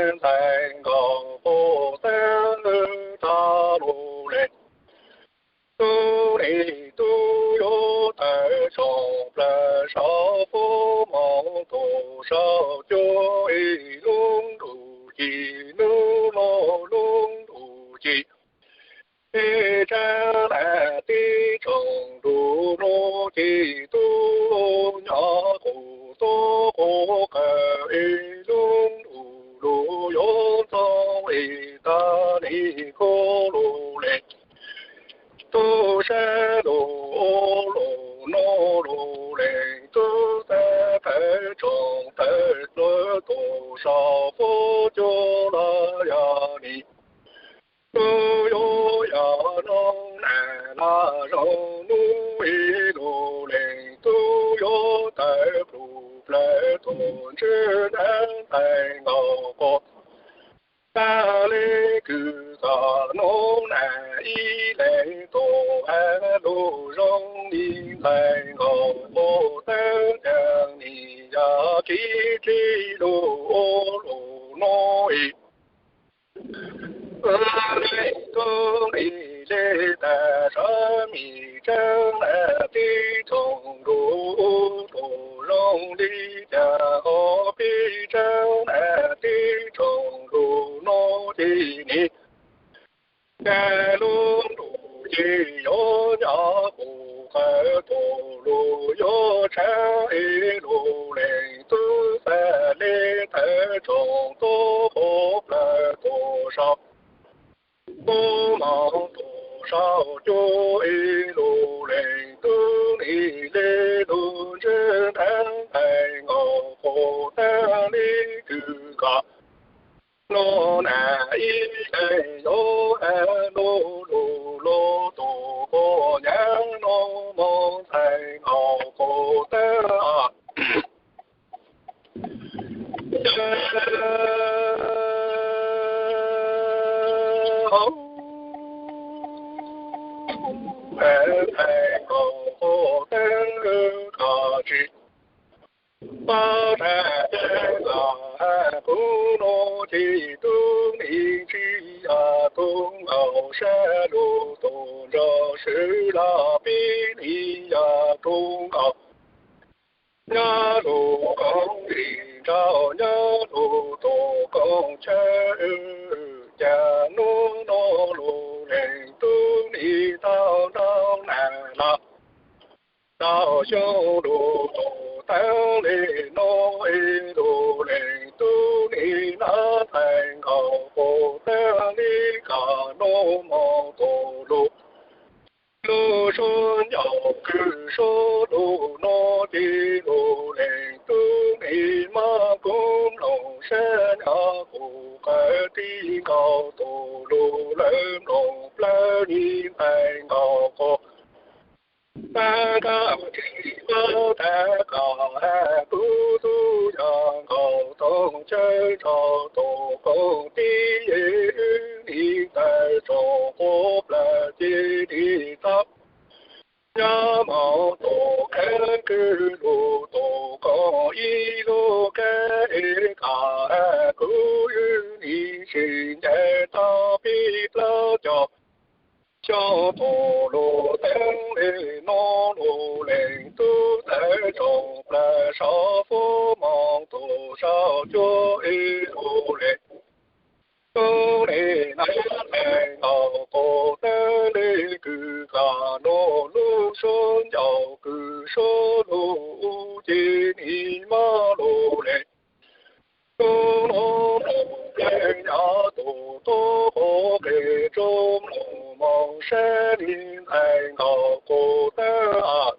Ntxhais nkaus quav teeb tag lus lem, tub nim tub yuav tawm tsoom plaws saum fuab moos tus saum cuab ib lub ntuj ci, nub no lub ntuj ci. Ib tseeb na tib tsoom ntuj lub ci, tub nyob qus tub quav qaws ib lub ntuj lus yuav ntxoov ib tag nim kub lus lem. Tub sab lus ub lus no lus leej tub tawm tawm tsoom tawm plaws tus saum fuab cuab los yog nim. Tub yuav yog noob na los zoo nub ib lus leej tub yuav tawm plum plaws tus ntswg ntev ntxhais nkaus quav. Tag li kws kom noob na ib leeg tus hais lus zoo li ntxhais nkaus quav teeb cas nim yog kiv tib lus ub lus no ib. Tub nim li tas sab mis tseeb na tib tsoom ntuj tus zoo li cas ho pib tseeb na tib tsoom ntuj no ci nim. Cas lub ntuj ci yuav nyob qus qaws tus lus yuav tshab ib lus leej tub xav li tawm tsoom tub quav plaws tus saum fuab moos tus saum cuab ib lus leej tub nim li lus ntswg ntev ntxhais nkaus quav tag li kws kom noob na ib leeg yuav hais lus lus lus tus quav nyav noob moos ntxhais nkaus quav tag. Ntxhais nkaus quav tag kom tsis pab tag ces los hais kuv no ces tub nim tsis yog tub nkaus sab lus tus nrog swv los pib nim yog tub nkaus nyob lus koom lim nraug nyob lus tus koom chaw. Cas hnub no lus leej tub nim tau nrau nas los tau xyoo lus tus teeb li no ib lus leej tub nim nab ntxhais nkaus quav tag li kom noob moos tus lus lub suab ncaus kws suab lus no ces lus leej tub nim mab kub mloog sab nyob qus qaws tib nkaus tus lus lawv mloog plawg li ntxhais nkaus quav. Tag kab tsis paub tag kom hais kuv tub yog nkaus toog chaw nrog tus koom tib yem wb nim tawm tsoom quav plaws ces nim tau nyob moos tus kab kws lus tus koom ib lub kab es kom hais kuv wb nim sim ncaim tau pib plaub caug xyoo tus lus teeb li no lus leej tub tawm tsoom plaws saum fuab moos tus saum cuab ib lus leej tub nim nab ntxhais nkaus quav tag li kws kom noob lub suab ncaus kws suab lus ub ces nim mab lus leej tub no mloog plawg nyob tus tub quav qis tsuj mloog moos sab li ntxhais nkaus quav tag.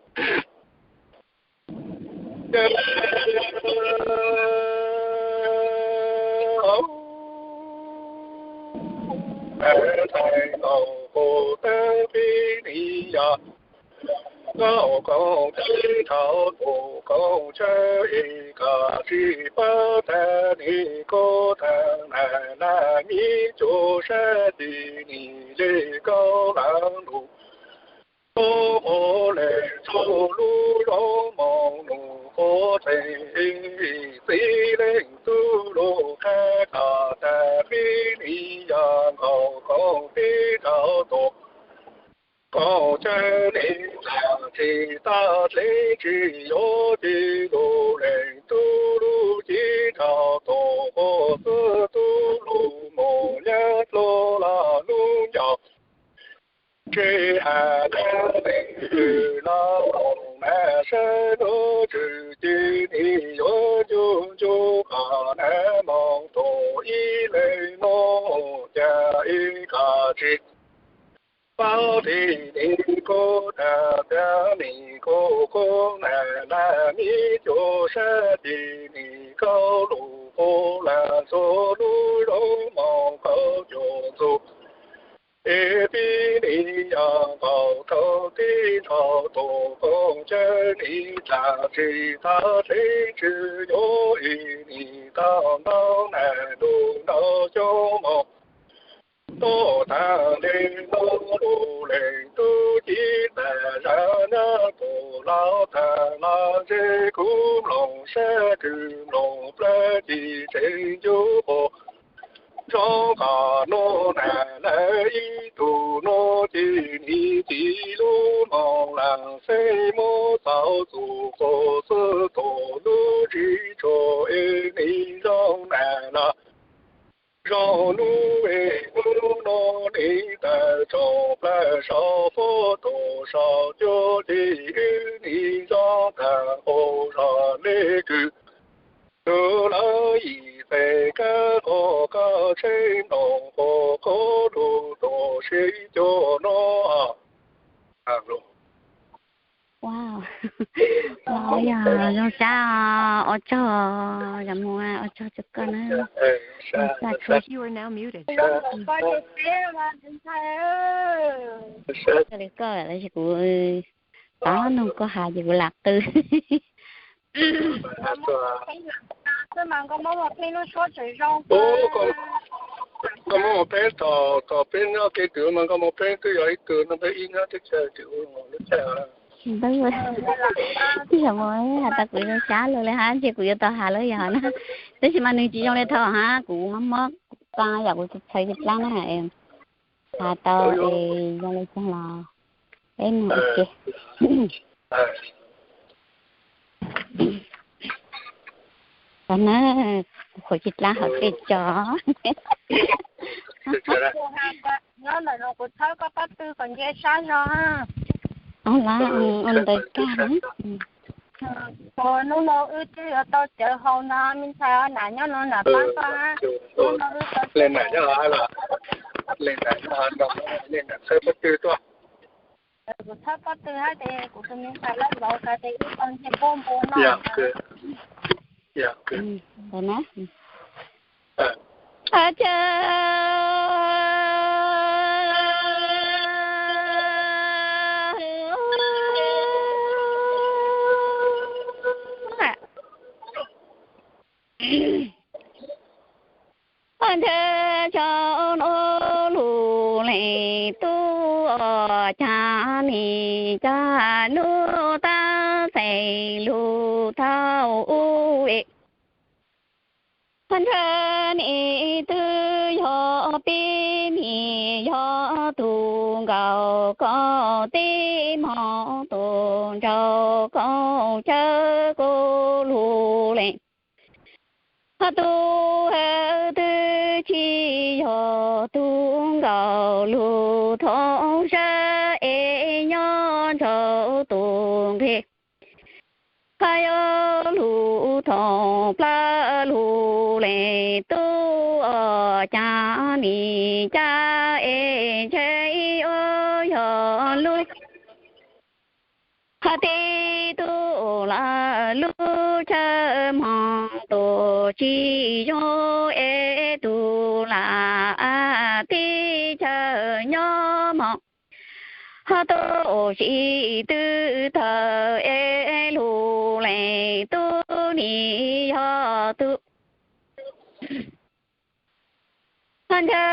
Ntxhais nkaus quav tag pib nim yog nkauj koom teb nrog tus koom chaw es kom tsis pab tag nim kub tag nas nas mi cuag sab tis nim li kaub leej lus tub quav leej lub zoo moog nug qhuav txeeg, txiv leej tub lug qha kom tag qhib nis yog nkaus koom tib rau tus koom chaw nis tag tsis tag dlev tsis yuav ci lug leej tub lub ci rau tus quas xwb tub lug moog nyab dlua los nub ncaus tsis has dab leeg twg los moog na sab nub tshwm ci nis yuav ncu ncu qhov na moog tus ib leeg nub ca ib qho tsis paub tis nis kuj tag tias nis kuj qub na na mi cuag sab tis nis kauj lug qub lam txhua lub zoo moog kauj cuag ntxug es tib nis yog nkaus thaum tib nrho tus koom chaw nis tag tsis tag dlev tsis yuav ib nis tau ntau na lug ntau xyoo moog tuaj tag le nuav lug leej tub ci tag zag nyab tus laug tag los ntshe kuv mloog sab kws mloog plawg ci tseem ncu quas zoo qhov nuav na lawm ib tug nuav ci nis ci lub moog lam xeeb muab txaus txug quas xwb tus lub tsis tshua es nis zoo na los zoo nub es nub nuav nis tawm tsoom plawg sau fuab tus sau cuag ci wb nis zoo tag quas zog le kws tug lawv yim txais kab quas koj tsheb nploos quas qhuav lug tus sib cuag nuav. Wow, yog zoo sab, ua tsaug, yog mus ua tsaug rua koj na. Li koj lawm ces kuv tau nug koj has ces kuv lam qw. Koj muab mus peb tom, tom peb nyob kev twm mas koj mus peb twb yog ib tug no peb ib nyob teb chaws twm lub teb. Twb yog mus has tas kuv zoo sab lug li hab ntshe kuv yuav tau has lawm yog na. Tab sis mas nws tsis zoo li thaum hab kuv mob mob, kuv qaa yam kuv txhaws txhaws dlaab na. Has tau es zoo li cas los peb mloog ua ke. Tau na, kuv qhuav tsis dlaab hauv peb tso. Nyob ntawm no kuv txhawb koj pob tw kom nce sab zog. Ua lawm, ua ntawd kag na. Hnub no wb twb yuav tau cawv haus no, me ntxhais nam nyob no nam pab koj. Hnub no wb tau le nam nyob, le nam nyob no, le nam txhawb pob tw tuaj. Kuv txhawb pob tw hab ces kuv tus me ntxhais lawv vauv hais tias wb tau nce puab npua no. Ntshe cov nuav lug leej tub, cas nim caj nub tab txais lug thaum ub es. Ntshe nim twb yog pib nim yog tug nkaus koj tib hmo tus nraug koj cawv kuv lug leej. Tug twb tsis yog tug nkaus lug thaum sab es nyob nraug tug nqeg. Koj yuav lug thaum plawg lug leej tub, cas nim caj es ntshe yuav yog lub Hab tib tug lam lub chaw moog, tug tsis zoo es tug lam tib chaw nyob moog. Hab tug sib tw tawm es lug leej tub nim yog tug. Hab ntshe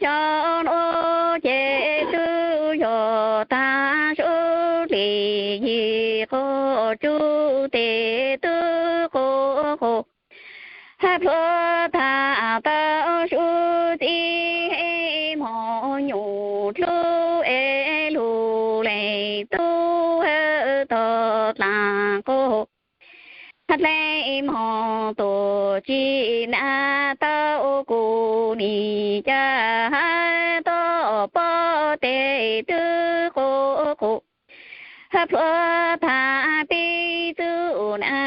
cov nuav ces twb yog taag sub hlis yig tsub tes twb qus qus, hab plhuav tham tau sub txij hab mos nyuj dlub es lug leej tub hab tog dlaag qus, hab dlej mog tuam tsim na tau kuv nim ca hab toj pob tes twb qus qus, hab plhuav tham pib txug na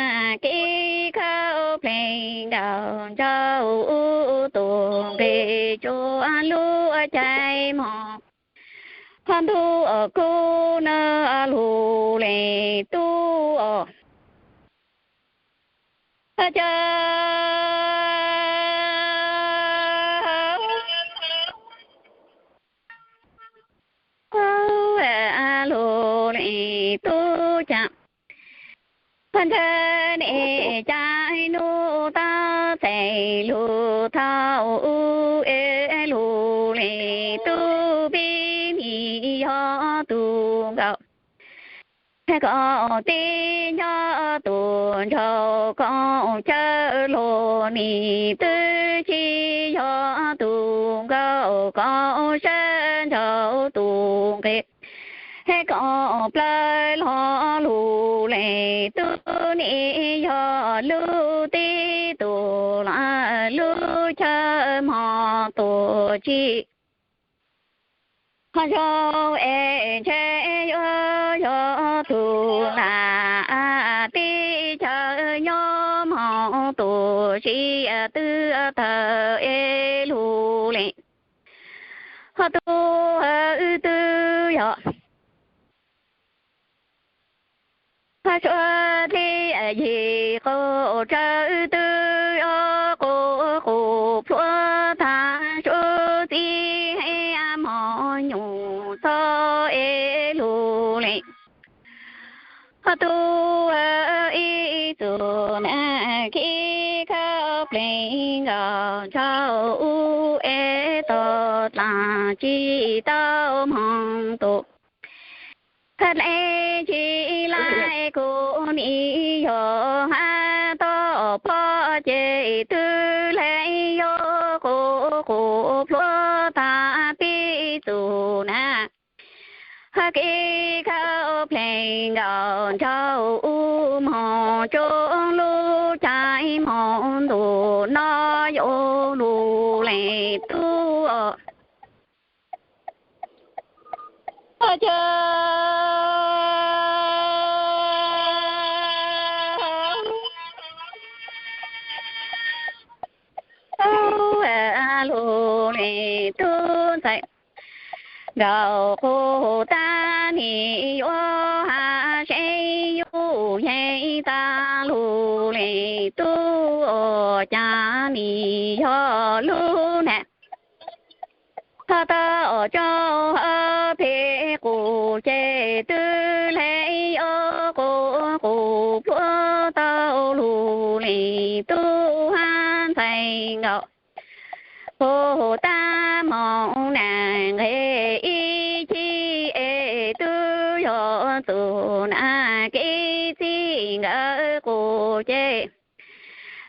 kev khauj pleeg nkaus ntsauj ub tus nqe tsua lub caij mog, hab ntuj kub na lug leej tub os. Hab ca lug leej tub ca, hab ntsawg nej ca nub tau txais lug thaum ub es lug leej tub pib nim yog tug nkaus, hab koj tib nco tug nraug koj chaw lug nim twb tsis yog tug nkaus koj sab nraug tug nqe, hab koj plawg lug lug leej tub nim yog lub tib tug laj lub chaw mog tuam tsim hab zoo es ntshe yuav yog tug lam tib chaw nyob mog tuam tsim twb tawg es lug leej hab tub hawv twb yog hab suav dlej yig qau tsawv twb yog qus qus plhuav tham suav txij hab mos nyuj txog es lug leej hab tub hawv ib txug na kev khauj pleeg nkaus ntsauj ub es tog dlaag tsis tau moog tus hab dlej tsis laij kuv nim yog hab toj pob ces twb leej yog qus qus plhuav tham pib txug na hab kev khauj pleeg nkaus ntsauj ub moog tsua lub caij moog ntuj no yuav lug leej tub os. Hab ca lug leej tub ntxhais nraug qus tag nim yuav hab seev yug yeej tag lug leej tub ua cas nim yog lub nam hab tau tso hab phem qus ces twb leej yog qus qus plhuav tau lug leej tub hab ntxhais nkaus qus tag moog nam nqe ib chim es twb yog txug na kev txij nkawm qus ces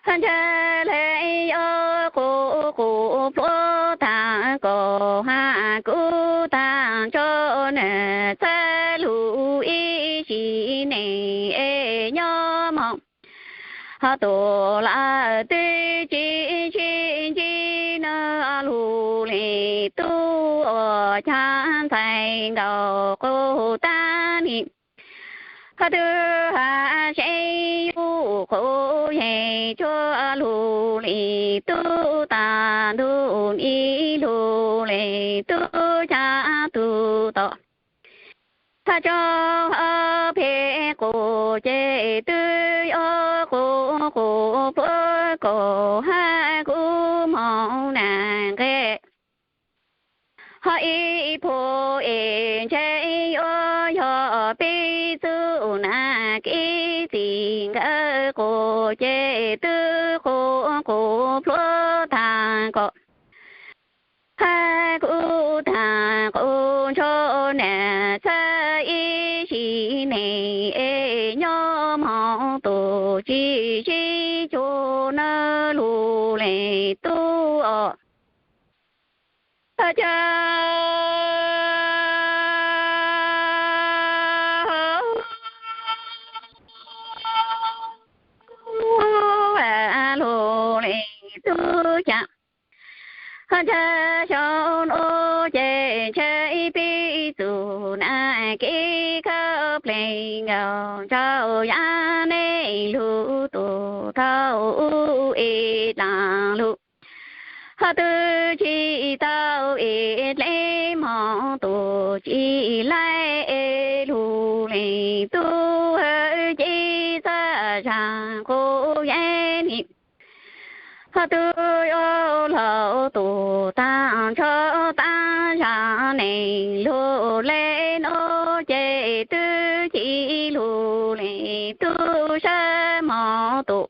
hab ntsawg leej yog qus qus plhuav tham kom hab kuv tag tso nam txhab lug ib sim neej es nyob moog hab tus laj twb tsis sib ntsib na lug leej tub ua cas ntxhais nkaus qus tag nim hab twb hab seev yug qus yeej tsua lug leej tub tag ntuj nim lug leej tub cas tug tom hab tso hab phem qus ces twb yog qus qus plhuav kom hab kuv moog nam nqe hab ib phu es ntshe yuav yog peb txug na kev txij nkawm qus ces twb qus qus plhuav tag kom hab kuv tag qus ntsho nam txhab ib sim neej es tsis sib tshua na lug leej tub os. Cas lug leej tub cas, cas xyoo nuav ces ntshe pib txug na kev khawb pleev nkaus ntsauj yaav neej lug tus thaum ub es dlaag lug. Hab twb tsis tau es dleb moog tus tsis laib es lug leej tub hawb ces xav zag qub yeeb ni. Hab twb yuav laug tus taag nrho taag zag neeg lug le nuav ces twb tsis lug leej tub sab moog tus.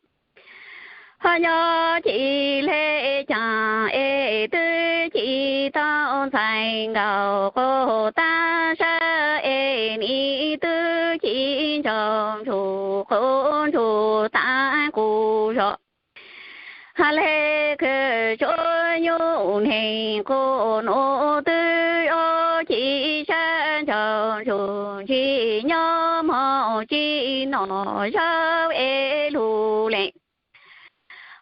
Hab nyob tsis le caag es twb tsis tau ntxhais nkaus quas taag sab es nim twb tsis ntsug ntsug quas ntsug taag qub zog. Hab le kws tsuav nyuj neeg quas nuav twb yuav tsis sab ntsug ntsug ntsis nyob moog tsis nom zaub es lug leej.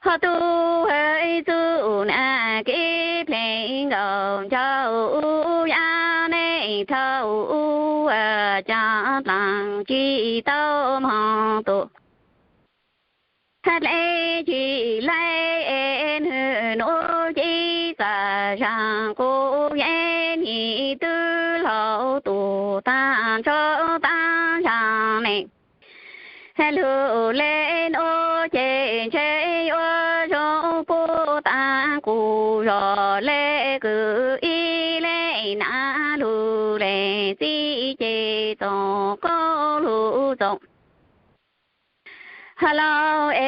Hab tub hawb txuj na kev pleev nkaus ntsauj ub yaav neej thaum ub, cas dlaag tsis tau moog tus. Hab dleb tsis laib es nwg nuav ces xav zag qub yeeb ni twb laug tus taag nrho taag zag neej. Hab lug le nuav ces ntshe yuav zoo puab taag qub zog le kws ib leeg na lug leej txij ces txoos qoob lug txoos. Hab laug es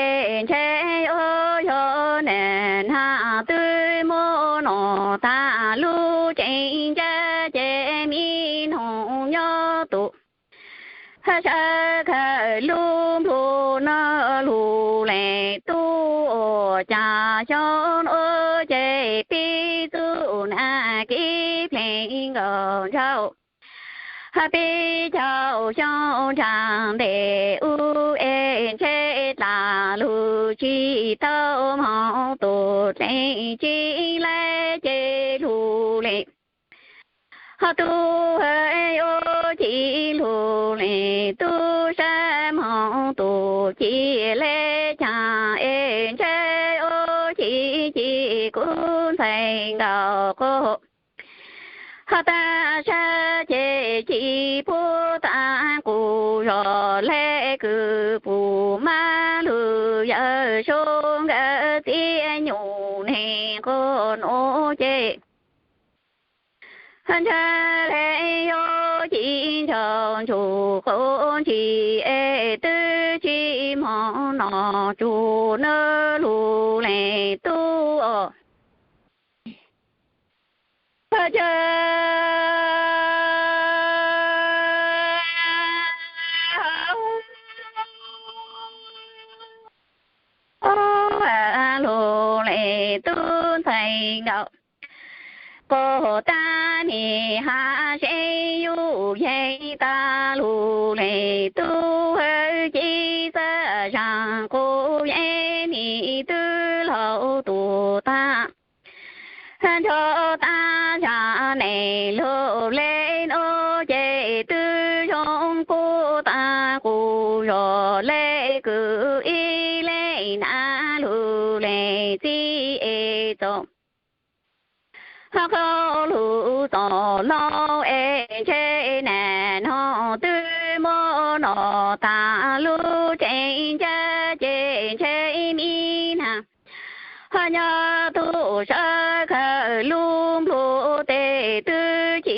ntshe yuav yog nwg nag twb muab nom taag lub tsev ntsab ces mi noog nyob tus. Hab sab khawm lub nplua nuav lug leej tub, cas xyoo nuav ces pib txuj na kev pleev nkaus ntsauj. Hab peb caug xyoo nraag nteg ub es ntshe dlaag lug tsis tau moog tus dleeg tsis laib ces lug leej. Hab tub hawb yuav cia lug leej tub sab moog tus ci le caag es ntshe yuav ci ci kuv ntxhais nkaus quas. Hab taag sab ces ci puab taag qub zog le kws puj mab lug yawm sub nkawd txia nyuj neeg quas nuav ces. Hab ntshe le yuav ci ntsug ntsug quas ntsis es twb tsis moog nom tsug nuav lug leej tub os. Hab cas lug leej tub ntxhais nkaus quas taag nim hab seb yuj yees taag lug leej tub hawb ci xav zag qub yeeb nim twb laug tus taag nrho taag zag neej lug le nuav ces twb zoo puab taag qub zog le kws ib leeg na lug leej txij es txoos. Hab qauv lug txom laug es ntshe nag noog twb muab nom taag lub tsev ntsab ces ntshe mi nag hab nyob tug sab khawm lub nplua tes twb ci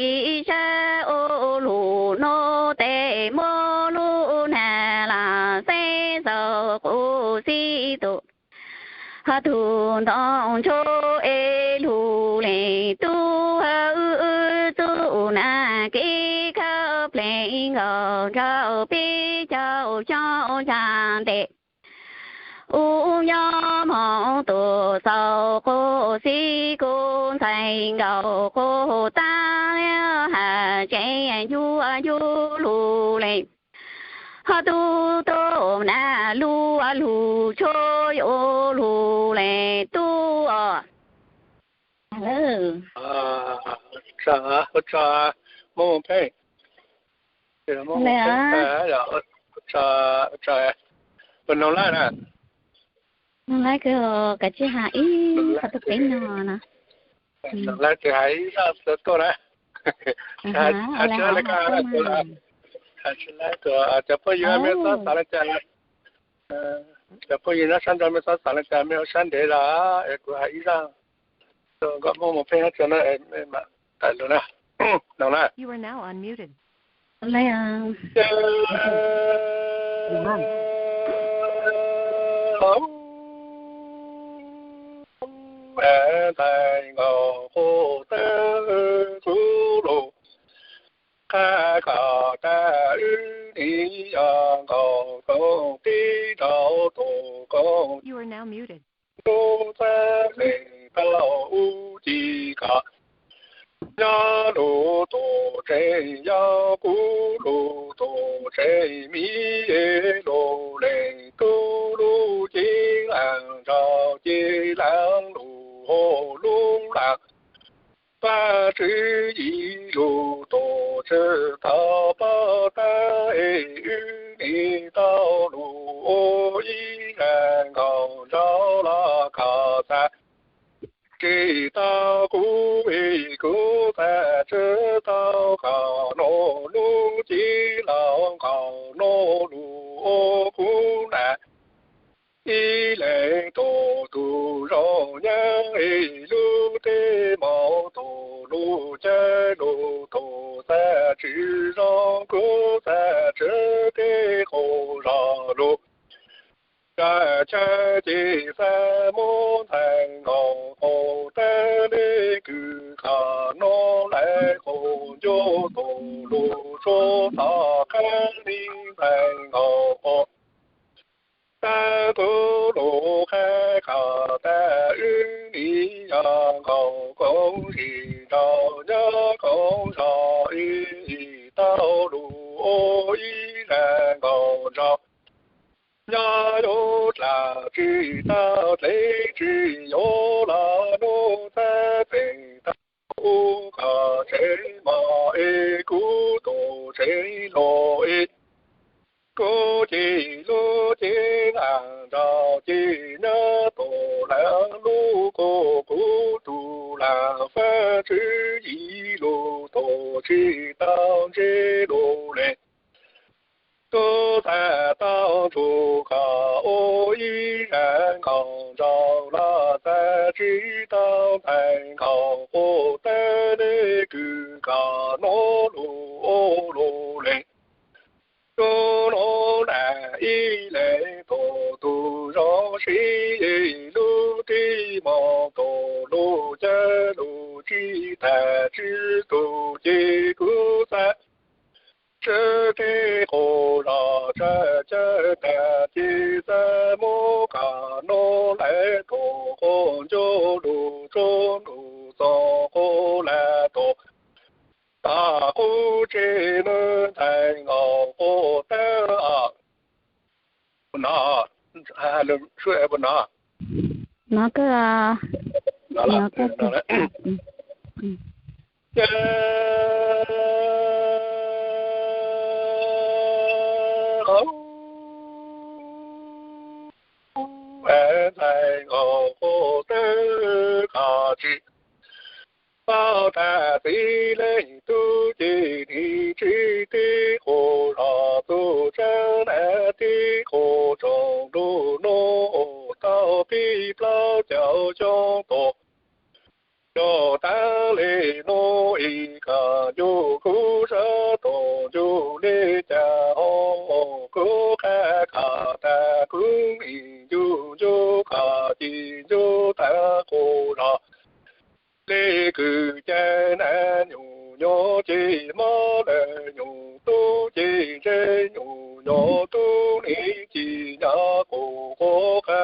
sab ua lug nuav tes muab lub nag lam xeeb xaus quas xib tus. Hab tug ntoo ntsuab es lug leej tub hawb txuj na kev khawb pleev nkaus ntsauj peb caug xyoo nraag nteg. ub nyob moog tug xaus qub xib kub ntxhais nkaus qub tag has tsev yuav yuav lug le. Ho tub tub na lub lug tshuab yuav lug le tub os. Ua tsaug, ua tsaug Moob Pheej. Ua tsaug, ua tsaug, ua noog lawm na. Noog lawm kws kav tsij has ib qho tuaj peb noog no. Noog lawm kws has ib zaj tuaj na. Has tsis laib le koj, has tsis laib, cov phooj ywg mej xob xav le cas, cov phooj ywg nyob sab nraud mej xob xav le cas mej ua sab ntev los es kuv has ib zaj tuaj kom Moob Pheej nyob tso na, mej mam tawm lug na. Noog na. Ntxhais nkaus qub tag kub lug, qha kom tas wb nim yog nkaus koob tib nraud tus koob. Lub txaj lees tau ub ci kom nyob lug tus tsev yau, kub lug tus tsev miv, lug lees tub lub cev laag nraug ces laag lug hauv lub laag. Vaj tswv yim lug tus tswv tau paub tag es wb nim tau lug ua ib zag nkaus nraug los kom txhaj tsis tau kub es kuv txhaj tsis tau kom nub lub cev laug nkaus nub lug ua kub na. Ib leeg tus tug zoo nyab es lub teb mob tus lug cawv lug tus txhaj tsis zoo kuv txhaj tsis teb qub zog lug. Tsa chaw ces xav muab ntxhais nkaus qub tag neb kws kom nub lawv qub ncuj tus lug tshuab txog qab li ntxhais nkaus qub tag kub lug qha kom tas wb nim yog nkaus koob zim nraug nyob koob zog es tau lug ua ib zag nkaus nraug. Nyob yuav dlaab tsi tau dlev tsi yuav los nub txhab txeem tau ub kom tsev mos es kuv tus tsev lug es kuv ces lub cev laag nraug ces nyob tus laag lub kuv kuv tus laag fab tswv yim lug tus tsis tau ntsib lug le. Kuv txhaj tau ntsug kom ua ib zag nkaus nraug los txhaj tsis tau ntxhais nkaus qub tag neb kws kom nub lug ua lug le. Kuv nub na ib leeg tus tug zoo sib lub teb mob tus lug cawv lug tsis tag tsis tug ces kuv txhaj tsis teb qub zog tsa cawv tag ces xav muab kom nub lawv tus qub ncuj lug tshuab lug txog qub lawv tus tog qub tsev nub ntxhais nkaus qub tag os. No, lwm sub es puas no? No kawg, no kawg. Ntxhais nkaus qub tag koj tsis paub tag txiv leej tub ces nim tsis teb qub zog txug tsaab na teb qub tsoom lug nub tau peb plaub caug xyoo tus. Ncuj taag le nub es koj ncuj kuv sab tus ncuj le cas ho kuv qha koj tag kuv nim ncuj ncuj koj ces ncuj tag qub zog. Le kws ca na nyuj nyuj ces mob lawm nyuj tub ces ntshe nyuj nyuj tub nim ci nyob qub qub qha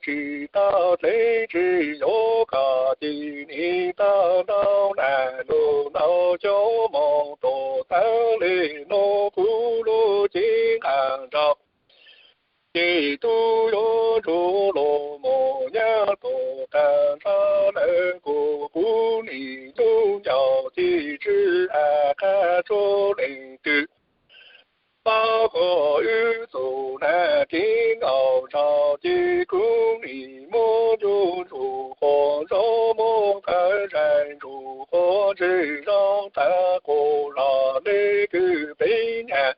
tsis tau dleej tsis yuav kom ci nim tau nrog nas lug ntau xyoo moog tus taag le nuav kuv lug ceev qaab nrug ces tub yuav nrug lug moog nyab tus taag nrho lawm kuv, kuv nim ncu ncaus ces tsi has qha rua leej twg. Paub koj wb txug nag kev nkaus nraug ces kuv nim muab ncu ntsuj quas nrov moog qawv zais ntsuj quas ntseg zoo tag quas zog le kws peb nyag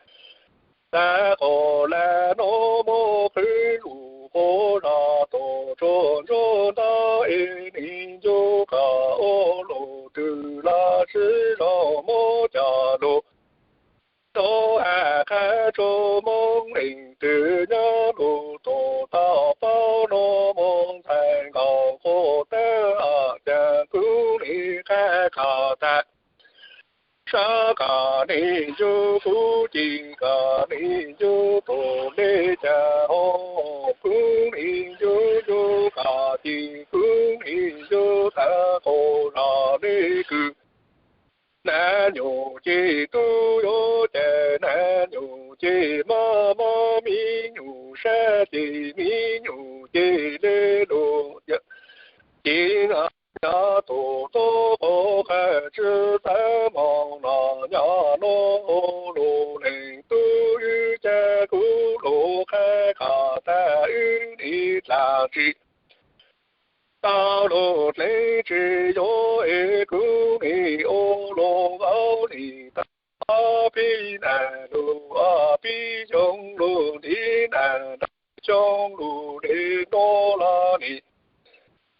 tag quas lawm nuav muab qwv ntsuj quas zog tuaj rua ntsuag ntau es nim ncu kom ua lug twg los tsi zoo muab coj lug rua has qha rua moob leej twg nyob lug tuaj tau paub nuav moog ntxhais nkaus quas taag has caag kuv nim qha kom tag. Sab kom nim ncu kuv ces kom nim ncu tus le caag hov, kuv nim ncu ncu kom ces kuv nim ncu tag quas zog le kws. Nag nyuj ces tub yuav cas, nag nyuj ces mob mob, mi nyuj sab ces mi nyuj ces le lug ces nyob tus tub quas qha tsi txawj moog los nyob nuav ua lug leej tub wb ca kuv lug qha kom tag wb nim dlaag tsi tau lug dleej tsi yuav es kuv nim ua lug vaub lim tau ob peb nag lug ob peb xyoo lug ntiv nag nrau xyoo lug le nuav los nim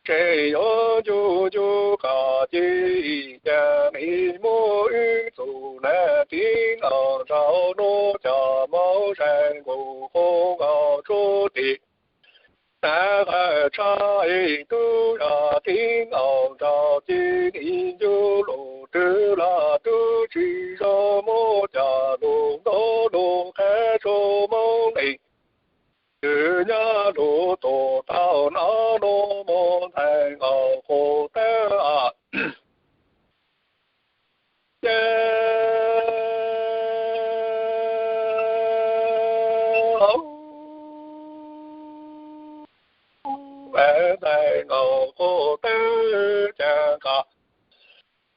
tseem yuav ncu ncu kom ces cas nim muab wb txug nag kev nkaus nraug nuav coj moog zais nkaus quas nkaus rua tim nag qha tshaj es tub yog kev nkaus nraug ces nim ncu lug twg los tub tsi zoo muab coj lug ntaus lug qha rua moob leej twg nyob lug tuaj tau nov nuav moog ntxhais nkaus quas taag cas ntxhais nkaus quas taag cas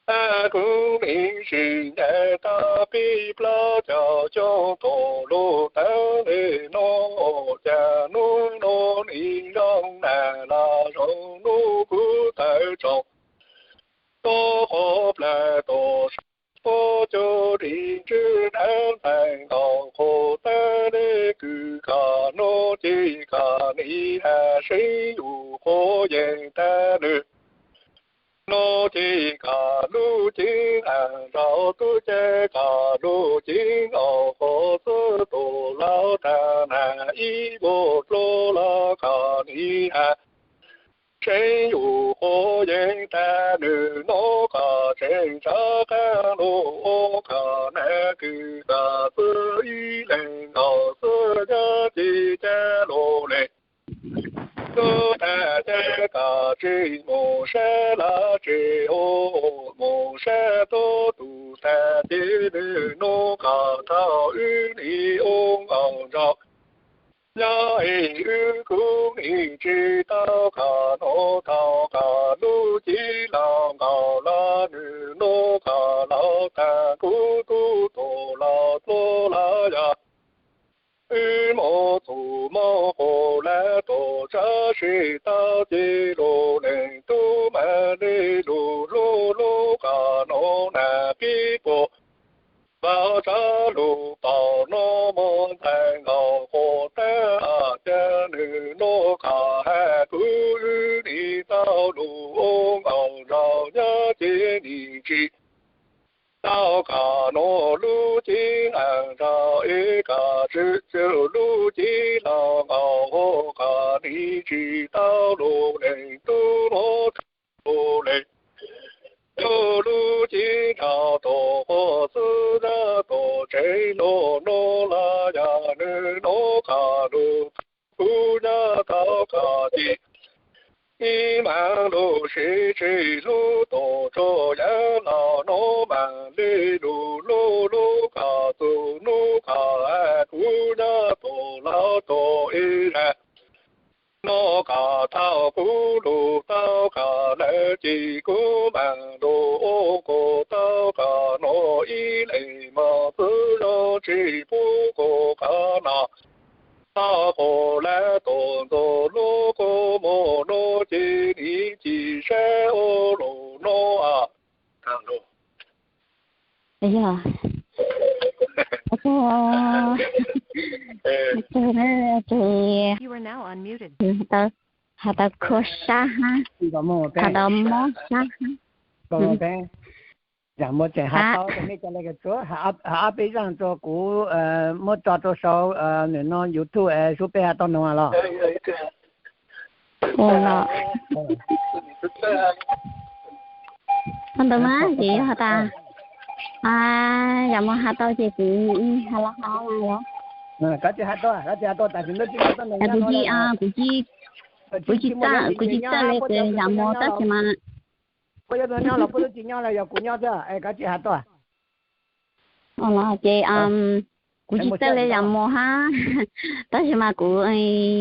kom kuv nim sib ncaim tau peb plaub caug xyoo tuaj lug taag le nuav, cas nub nuav nim zoo nag los zoo nub kuv tawm tsaus tuaj quas plag tuaj sab puab cuag dim ntswg nab ntxhais nkaus quas taag le kws kom nuav ces kom nim has seeb yug quas yeej tag nws nuav ces kom lub cev nqaa nraug tub ca kom lub cev nkaus quas xwb tuaj los tag nag ib vuag dlua los kom nim has seeb yug quas yeej tag nws nuav kom tseem tsawv qaab lug ua kom nag kws kom xwb ib leeg nkaus xwb nyob ces ca lug le tub tag ca kom tsi mus sab laj tsi hu mus sab tub tug tag ces nws nuav kom thaum wb nim ua nkaus nraug nyob es wb kuv nim tsi tau kom nuav thaum kom lub cev los nkaus los nws nuav kom los tag kuv tub tug los dlua los yog wb moog txug moog quas lawm tuaj tsav se tau ces lug leej tub mas le lug lub lub kom nuav nag pib puag vaub tsav lug paub nuav moog ntxhais nkaus quas taag has cas nws nuav kom has kuv wb nim tau lug ua nkaus nraug nyob ces nim tsi tau kom nuav lub cev nqaa nraug es kom tsi tsi lub cev los nkaus hu kom nim tsi tau lug leej tub nuav thaum lug leej tub lub cev nraug tuaj quas xwb nyob tuaj tsev lug nuav los yog nws nuav kom lug kuv nyob tau kom ces Maam lug sib tsi lug tuaj tsuas yav no, nub maam le lug lub lub koj txug nub koj hab kuv nyob tuaj los tuaj ib zag. Nub koj tau kuv lug tau koj lawm ces kuv maam lug ua kuv tau koj nub ib leeg mog, txwv zog tsi pub kuv qhov no. Tau kuv lawm tuaj ntxuav lub kua muag nub ces nim ci sab ua lug nub. Yog, ces has tau khuv sab hab, has tau mob sab hab. Zam muas tseem has tau rua mej cov le kws tsuav has ob peb zaaj rua kuv muab tso rua sau nwm no YouTube es sub peb has tau noog los. Tau ntawd mas ces yog has tas, zam muas has tau ces kuv has los has los. Koj tsi has tuaj, koj tsi has tuaj, tam sim ntawd tsi muaj tau noog, kuv tsi, kuv tsi txawj le kws zam muas tab sis mas puab yuav nyob los puab tub tsi nyob los yog kuv nyob xwb es koj tsi has tuaj. Ces kuv tsi txawj le zam muas hab, tab sis mas kuv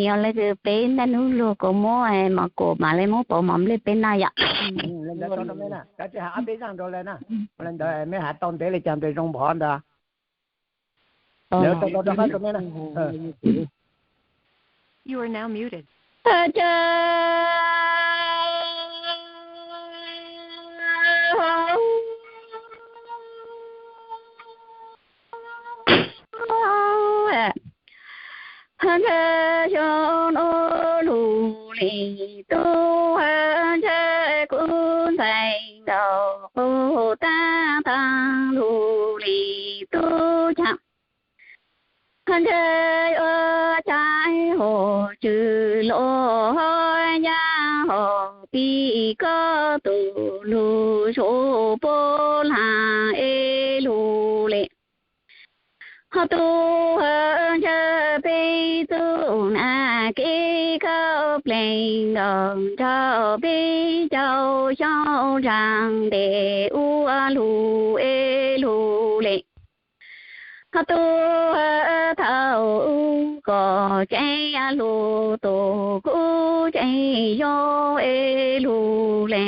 yog le kws peb ntaj nub luag kuv muab mov kuam mam le muab pauv mov nplej peb noj yom. Koj tsi has ob peb zaaj rua le na, le ntawd mej has tau ntev le caag tes zoo npaum ntawd. Ntshe xyoo nuav lug le tub, ntshe kuv ntxhais nkaus quas taab taag lug le tub caag. Ntshe yuav caij hom tswv los hov nyaab hom pib koj tug lug sub puab laag es lug le. Hov tub hawv ntshe peb txuj nam kev khaub plees nkaus nrug peb caug xyoo zaag ntes ua lug es lug le. Hov tub hawv thaum ub koj tseem lug tuaj kuv tseem zoo es lug le,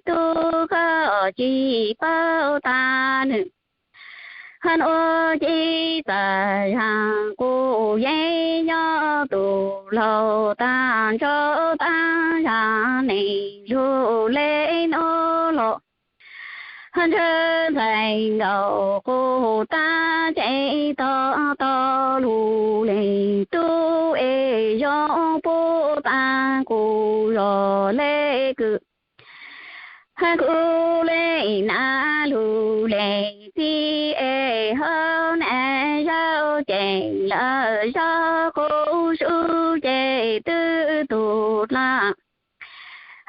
tub koj tsi paub tas nwg. Hab nuav ces txav zaag kuv yeej nyob tug laug taag ntsug taag zaag neeg lug le nuav los. Hab ntshe ntxhais nkaus quas taab tseem tog tog lug le tub es zoo puab taag kuv zog le kws. Hab kuv le nam lug le txij es hov nam zaub ces lawm zaub quas sub ces twb tug dlaab.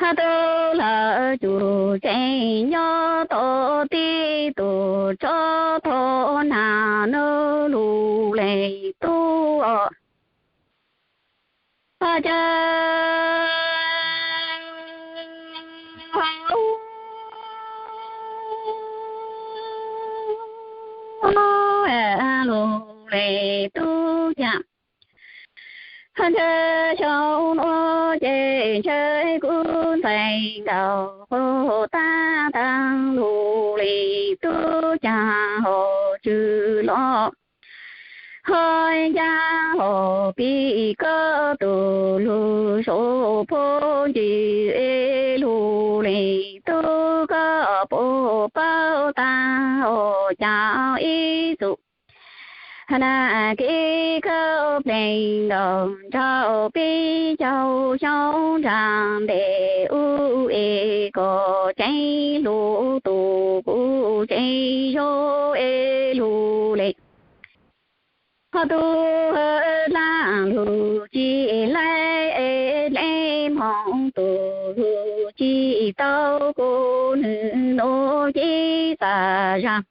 Hab tub lawm cuj tseem nyob tom tib tug tsob thov nam nuav lug le tub os. Hab cas lug le tub caag. Hab ntshe xyoo nuav ces ntshe kuv ntxhais nkaus quas taab taag lug le tub caag hom tswv los hov nyaab hom pib koj tug lug sub puab ntsws es lug le tub koj puas paub taag hov cas ib txug nam kev khaub plees nkaus nrug peb caug xyoo zaag ntes ub es koj tseem lug tuaj kuv tseem zoo es lug le. Hov tub hawv dlaab lug tsi laib es dleb moog tug lug tsi tau kuv nwg nuav ces txav zaag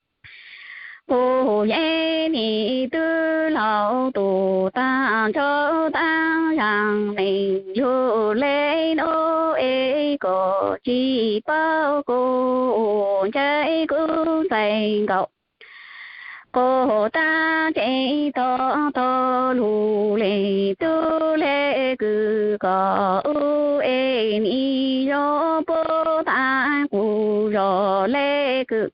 kuv yeej nim twb laug tug taag ntsug taag zaag neeg lug le nuav es kom tsis paub, quj ntsej kuj ntxeev nkaus. Quj tag tseem tog tog lug le tub le kwv, kom ub es nim zoo puag ta qub zos le kwv.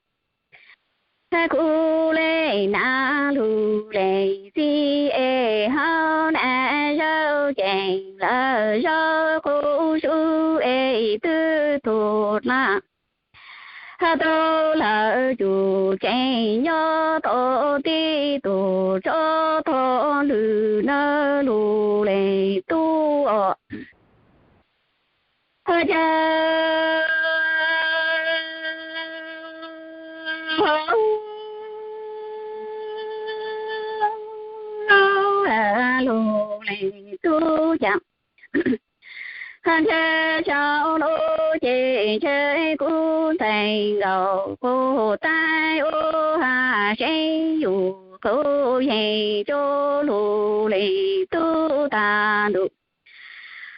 Kuv le nas lug le txiv es hauv nas zaub ceev lawm zaub qub sub es twb tuag dlab. Hab tub lawv tsuj tseem nyob tom tib tug tsob tog lwm nawb lug le tub os. Hab caw lug le tub cas, hab ntshe xyoo no ces ntshe kuj ntxeev nkaus quj tag ub hab seeb yus quj yeej tso lug le tub tag ntuj.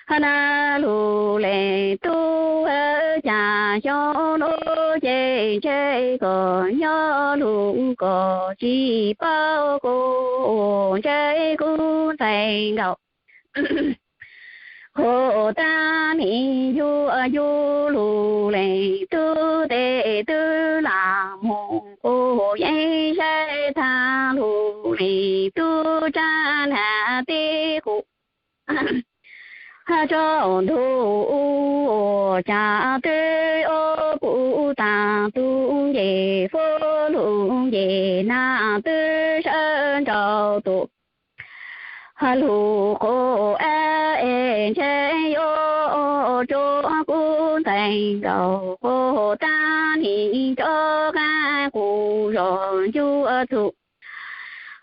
Hab nas lug le tub hab cas xyoo no ces ntshe koj nyob lug koj tsis paub, quj ntsej kuj ntxeev nkaus. Quj tag nim yuav yug lug le tub tes twb lam moog, quj yeej saib tag lug le tub tsa nas tib qub. Hab tsaus ntuj ua cas twb ob puj tag tug nce fuab lug nce nas twb sawv nraud tus. Hab lug quj ab es ntshe yuav tso kuj ntxeev nkaus, quj tag nim tso qaab qub zos ncuav txug.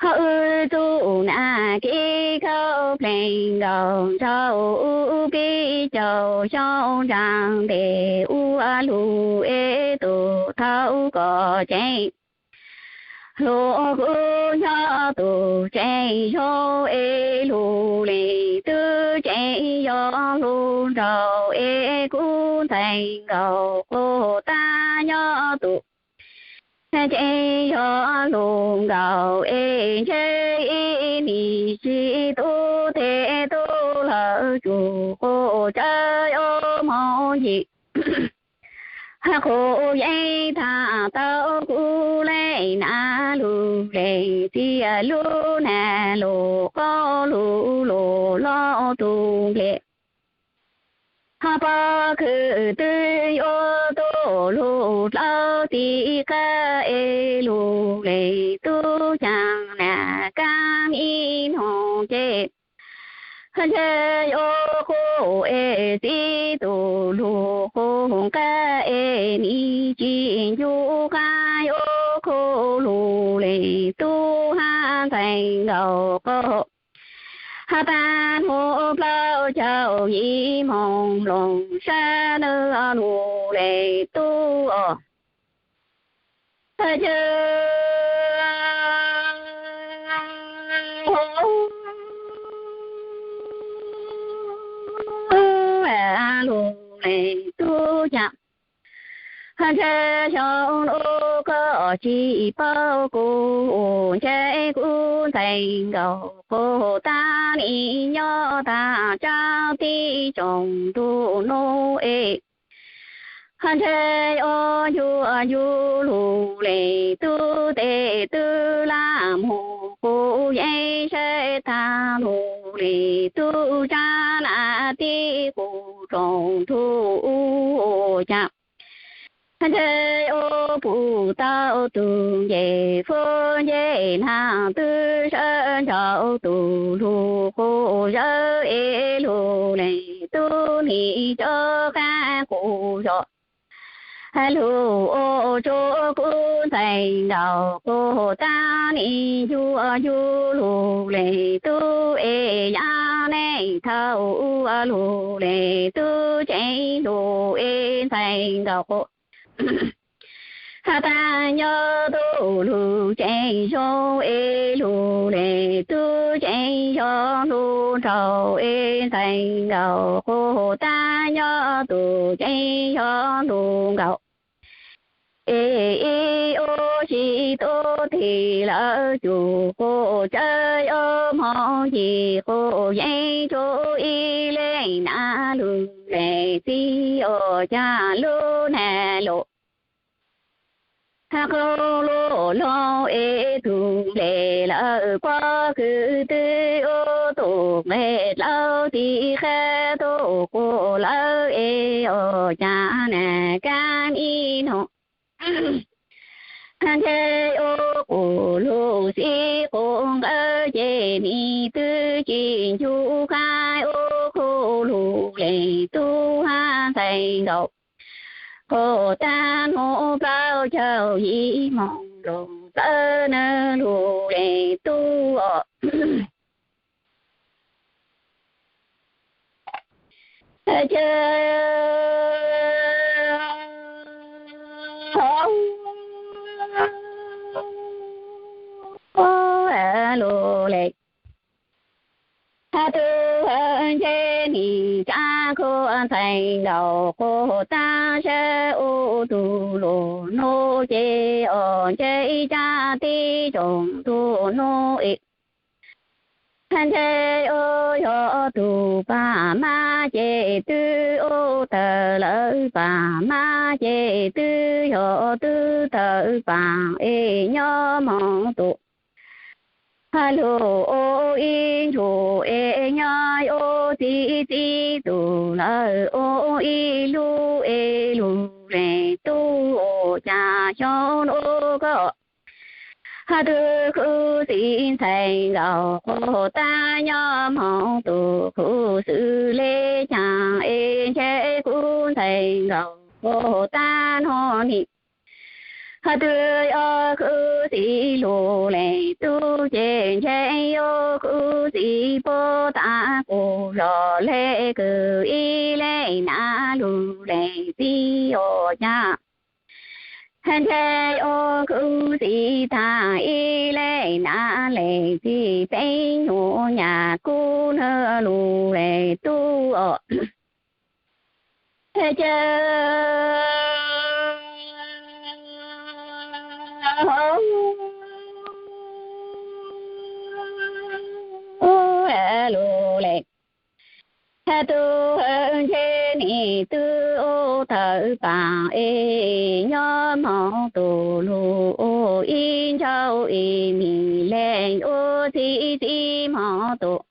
Hab wb txuj nas kev khauj pleeg nkaus nraug ub peb caug xyoo nraag ntes ua lug es tug thaub kom ceev. Lug kuj nyob tug tseem zoo es lug le tub tseem yog lug nraug es kuj ntxeev nkaus quj tag nyob tug tseem yog lug nkaus es ntshe ib nim tsis tub tes tub lawv tsuj quj tsawv ob moog yim. Hab quj yeej tag tau kuv le nas lug le txiv lug nas lug qaub lug lug loj tug nplej. Hab pob kws twb yuav tuaj lug dlaub txij qab es lug le tub caag nas kab ib noog ces ntshe yuav quj es txij tug lug quj qab es nim tsis ncu qab yuav quj lug le tub hab ntxeev nkaus quj. Hab taag nuav plaub caug yim moog mloog sab nub lug le tub os. Hab caw lug le tub caag, hab ntshe xyoo nuav koj tsis paub kuv, ntshe kuv ntxeev nkaus quj tag nim nyob tag tsab teb tsoom ntuj nuav es. Hab ntshe yuav ncu ncu lug le tub tes twb lam moog, kuv yeej saib tag lug le tub tsab nas teb kuv tsoom ntuj ua cas. Hab ntshe yuav puj tau tug nce fuab nce nas twb sawv nraud tug lug quj zawv es lug le tub nim cov qab quj zog. Lug ua tsuav kuv ntxeev nkaus quj tag nim ncu ncu lug le tub es yaav neej thaum ua lug le tub tseem lug es ntxeev nkaus quj. Has tas nyob tus lug tseem zoo es lug le tub tseem yog lug nraug es ntxhais nkaus quas tas nyob tus tseem yog lug nkaus es ib ua sib tub tig lawm cuag quas tsawb yuav moog yig quas yeeb tsuj ib leeg na lug le txij ua caag lub nag lug has qau lug lug es tug nplej lawm puab kwv twb ua tug nqe dlawb tim qab tug quas lawm es ua caag nag kab ib noog. Has ntshe ua quas lug xib quas nqawd ces nws twb tsis ncu qab ua qhuv lug le tub has ntxhais nkaus quas tas nub plaub caug yim moos lug txawm nws lug le tub os. Ces lug le has tug ntshe nws tsa quas ntxhais nkaus quas tas sab ua tug lug nuav ces ua ntshe ib tsa tib tsoom tug nuav es has ntshe ua yog tug pam mab ces twb ua tawg lawm, pam mab ces twb yog twb tawg pam es nyob moog tus has lug ua ib ntsug es nyob ua txi txi tug lawm ua ib lub es lug le tub ua caag xyoo nuav koj has tug khuv xim ntxhais nkaus quas tas nyob moog tus khuv xim le caag es ntshe kuv ntxhais nkaus quas tas nub nim has twb yog khuv xim lug le tub ces ntshe yog khuv xim puab tas quas zog le kws ib leeg na lug le txij ua caag has ntshe yog khuv xim tas ib leeg na le txij peb nyuam nyam kuv nwg lug le tub os. Ces lug le has tug ntshe nws twb ua tawg pam es nyob moog tus lug ua ib ntsauj es nws le ua txi txi moog tus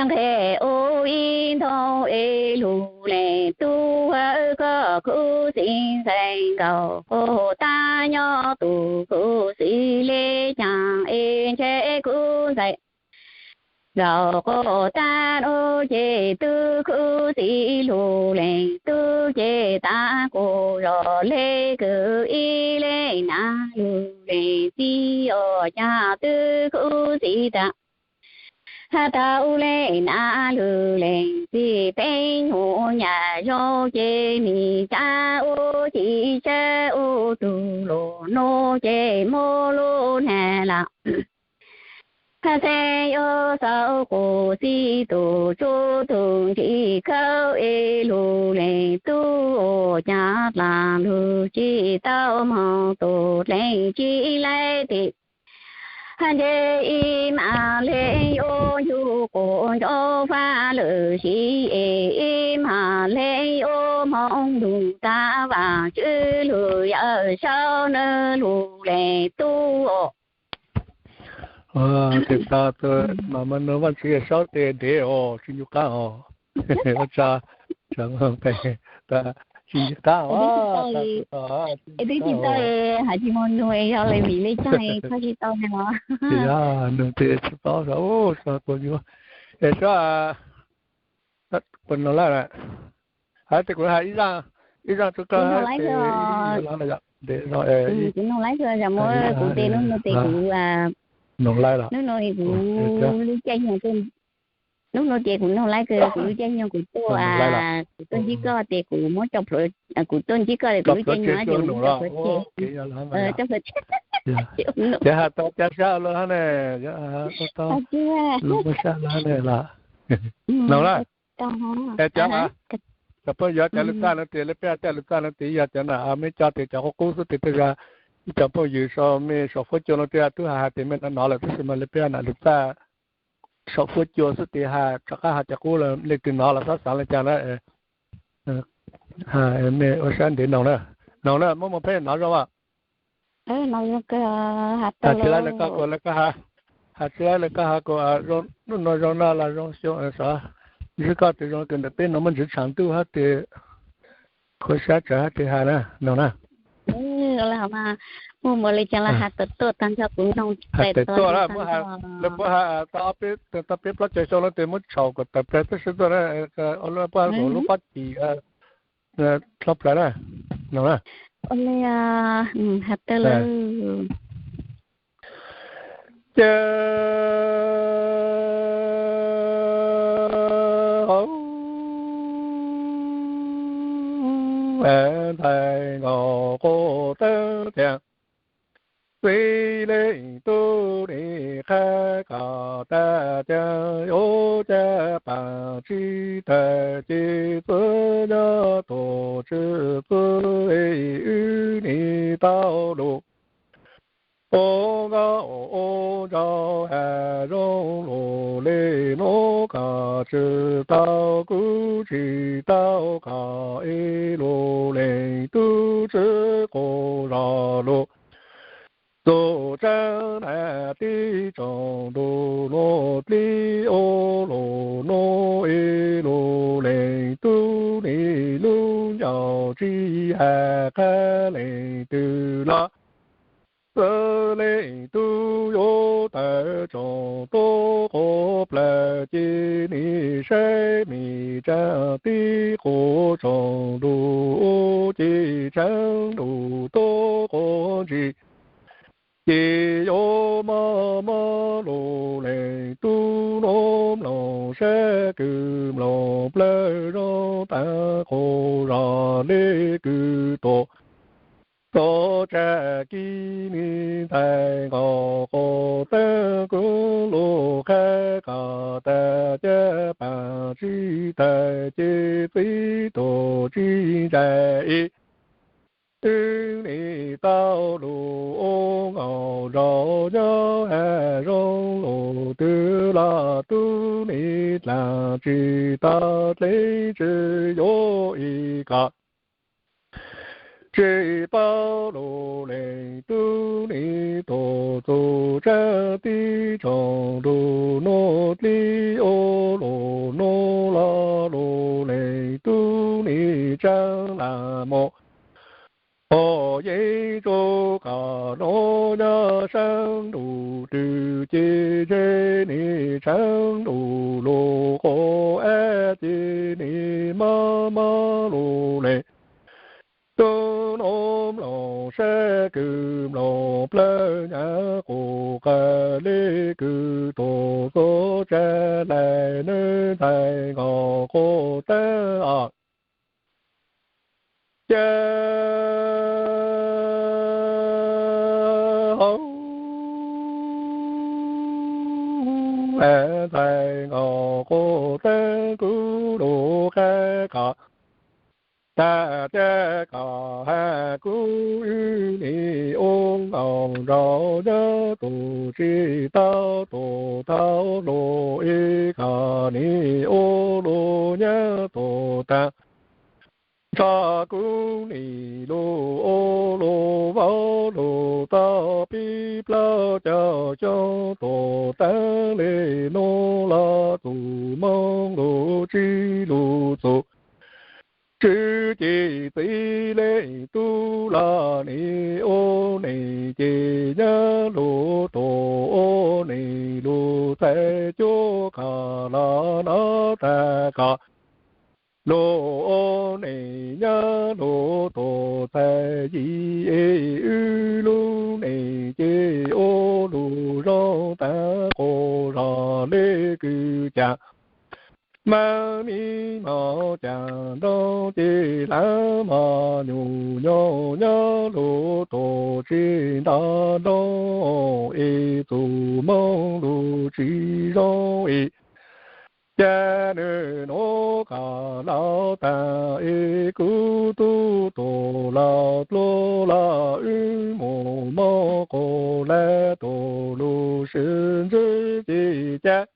nqe ua ib ntaug es lug le tub hawm koj khuv xim ntxhais nkaus quas tas nyob tus khuv xim le caag es ntshe kuv ntxhais nkaus quas tas nub ces twb khuv xim lug le tub ces tas quas zog le kws ib leeg na lug le txij ua caag twb khuv xim tas has tau le na lug le txij peb nyuam nyam zoo ces nws tsa ua ci tsab ua tug lug nuav ces muaj lub nag lawm has xeeb yuav xaus quas xib tug tsuj tug ntsis khawb es lug le tub ua caag dlaag lug tsi tau moog tus dleeg tsi laib tes has ntshe ib mas le yuav ncu quas nco faj lwm si es ib mas le yuav moog lug tas Vaajtswv lug yawm saub nwg lug le tub os. Tes tas mas mas nug Vaajtswv yawm saub tes dev os tsi ncu qab os. Tsa, tsa, tsi ncu qab os. Es twb tsi tau, has tsi moog nug yog le vim le caag koj tsi tau ne os. Nug tes tsi paub, tsa kuv ncu, es sab puas nug laib lawm? Has tes kuv has ib zaaj, ib zaaj tso koj, kuv nug laib, kuv tes nug nug tes kuv, nug laib los, nub nua kuv lub caij nyoog tej Hnub no ces kuv nug laib kawg, kuv lub caij nyoog kuv tuaj, kuv tuaj ntsib koj ces kuv muab cov plhuav, kuv tuaj ntsib koj es kuv lub caij nyoog ces kuv muab cov plhuav ceg, cov plhuav ceg, ces has tau ca sab lawm hab ne, tau tau, lub muaj sab lawm hab ne los. No na, es cov, cov phooj ywg cov lub txaj no ces lawv peb cov lub txaj no ces yog cov nam mej coj tias cov qub qub xwb ces tej zag ib cov phooj ywg sau mej saum fuab cua no tej zag twb has hais tias mej no no lawm tab sis mas lawv peb nam lub txaj saum fuab cua xwb ces has rov qab has cov qub leej twg no los xob xaav li cas na. Mej ua sab ntev no na, no na muab mus peb no zoo as. Has tsis laib lawm koj kuas lawv koj has, has tsis laib lawm koj has kuas zoo, hnub no zoo no los zoo xyoo xov, ntsib koj tes zoo kawg ntawm peb no muaj ntswv tshav ntuj hab tes qhuav sab tsawv hab tes has na, no na. Muaj mus li cas los has tawm tuaj tag nrho kuv mloog. Has tawm tuaj, lawv puab has tau peb plaub caug xyoo no tes muab tshau kom tawm plaws tib si tuaj na, puab has lub pob cim dlhau plaws na, no na. Has tawm lawm. Ces hauv ntxhais nkauj quav teeb tiag, txiv leej tub nim qhab kom tag ces yuav caj pas tsis tawg ces txwv nyob tus tswv txwv wb nim tau lus. Ua nkauj ua nraug has zoo lus li hnub kom tsis tau kuv tsis tau kom ib lus leej tub tswv quav zos lus. Txuj tseeb na tib tsoom ntuj nuav dlib ua lus nuav ib lus leej tub nim lub ncauj tsis has qha leej twg los. Txwv leej tub yuav tawm tsoom tub quav plawg ces nim saib mim tsaam tib quav tsoom ntuj ces tshaav lus tub quav ntsis. Ces yuav mob mob lus leej tub nuav mloog sab kws mloog plawg zoo taag quas zog le kws tuam. Txuj tsaam kis nim ntxhais nkauj quav teeb kuv lus qha kom tag caj pas tsis tawg ces txiv tuam tsis ntsais ib. Wb nim tau lus ua nkauj zog nyob has zoo lus twg los tub nim dlaag tsis tau dlev tsi yuav ib koj. Tsis paub lus leej tub nim tuam txug tsaab tib tsoom ntuj nuav dlib ua lus nuav los lus leej tub nim tsaab lam mus. Pog yeeb tsuj kom nuav nyob saab lus twg ces ntshe nim tshaav lus lus quav ab ces nim mob mob lus leej tub nuav mloog sab kws mloog plawg nyaav quas qas le kws tuam txuj tsaam lais nwg ntxhais nkauj quav teeb os. Ces hauv ntxhais nkauj quav teeb kuv lus qha kom tag caj kom has kuv wb nim ua nkauj nraug nyob tus tsis tau tuam thauj lus ib koj nim ua lus nyob tuam taag. Ntshe kuv nim lug ua lug vaub lug tau peb plaub caug xyoo tuam taag le nuav los txug moog lug tsib lug txug. Tswv ces txiv leej tub los nim ua neej ces nyob lug tuam ua neej lug txhais cuab kom los nov tag kom lug ua neej nyob lug tuam txhais yim es wb lub neej ces ua lug zoo taag quas zog le kws caag. Maj mib mos cas nrov ces hlab mos nyuj nyob nyob lug tuaj tsis nrov nroo es txuj moog lug tsis zoo es. Cas nwg nuav koj los taag es kuv tub tuaj los dlua los wb mus moog quas lawm tuaj lug sib ntsib ces cas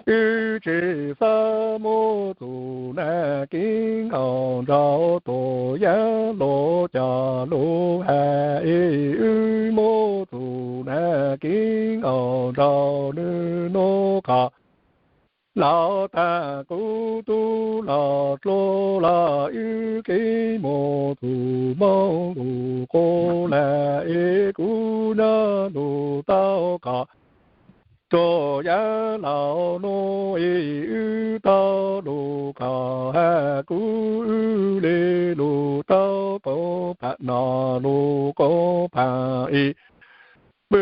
wb tsis xaav muab txuj nag kev nkaum nrug tuaj yav luag coj lug has es wb muab txuj nag kev nkaum nrug nwg nuav koj los taag kuv tub los dlua los wb kev mus txuj moog lug quas lawm es kuv nyob lug tau koj txug yav laug nuav es wb tau lug koj has kuv wb le lug tau koom pam no lug koom pam es pw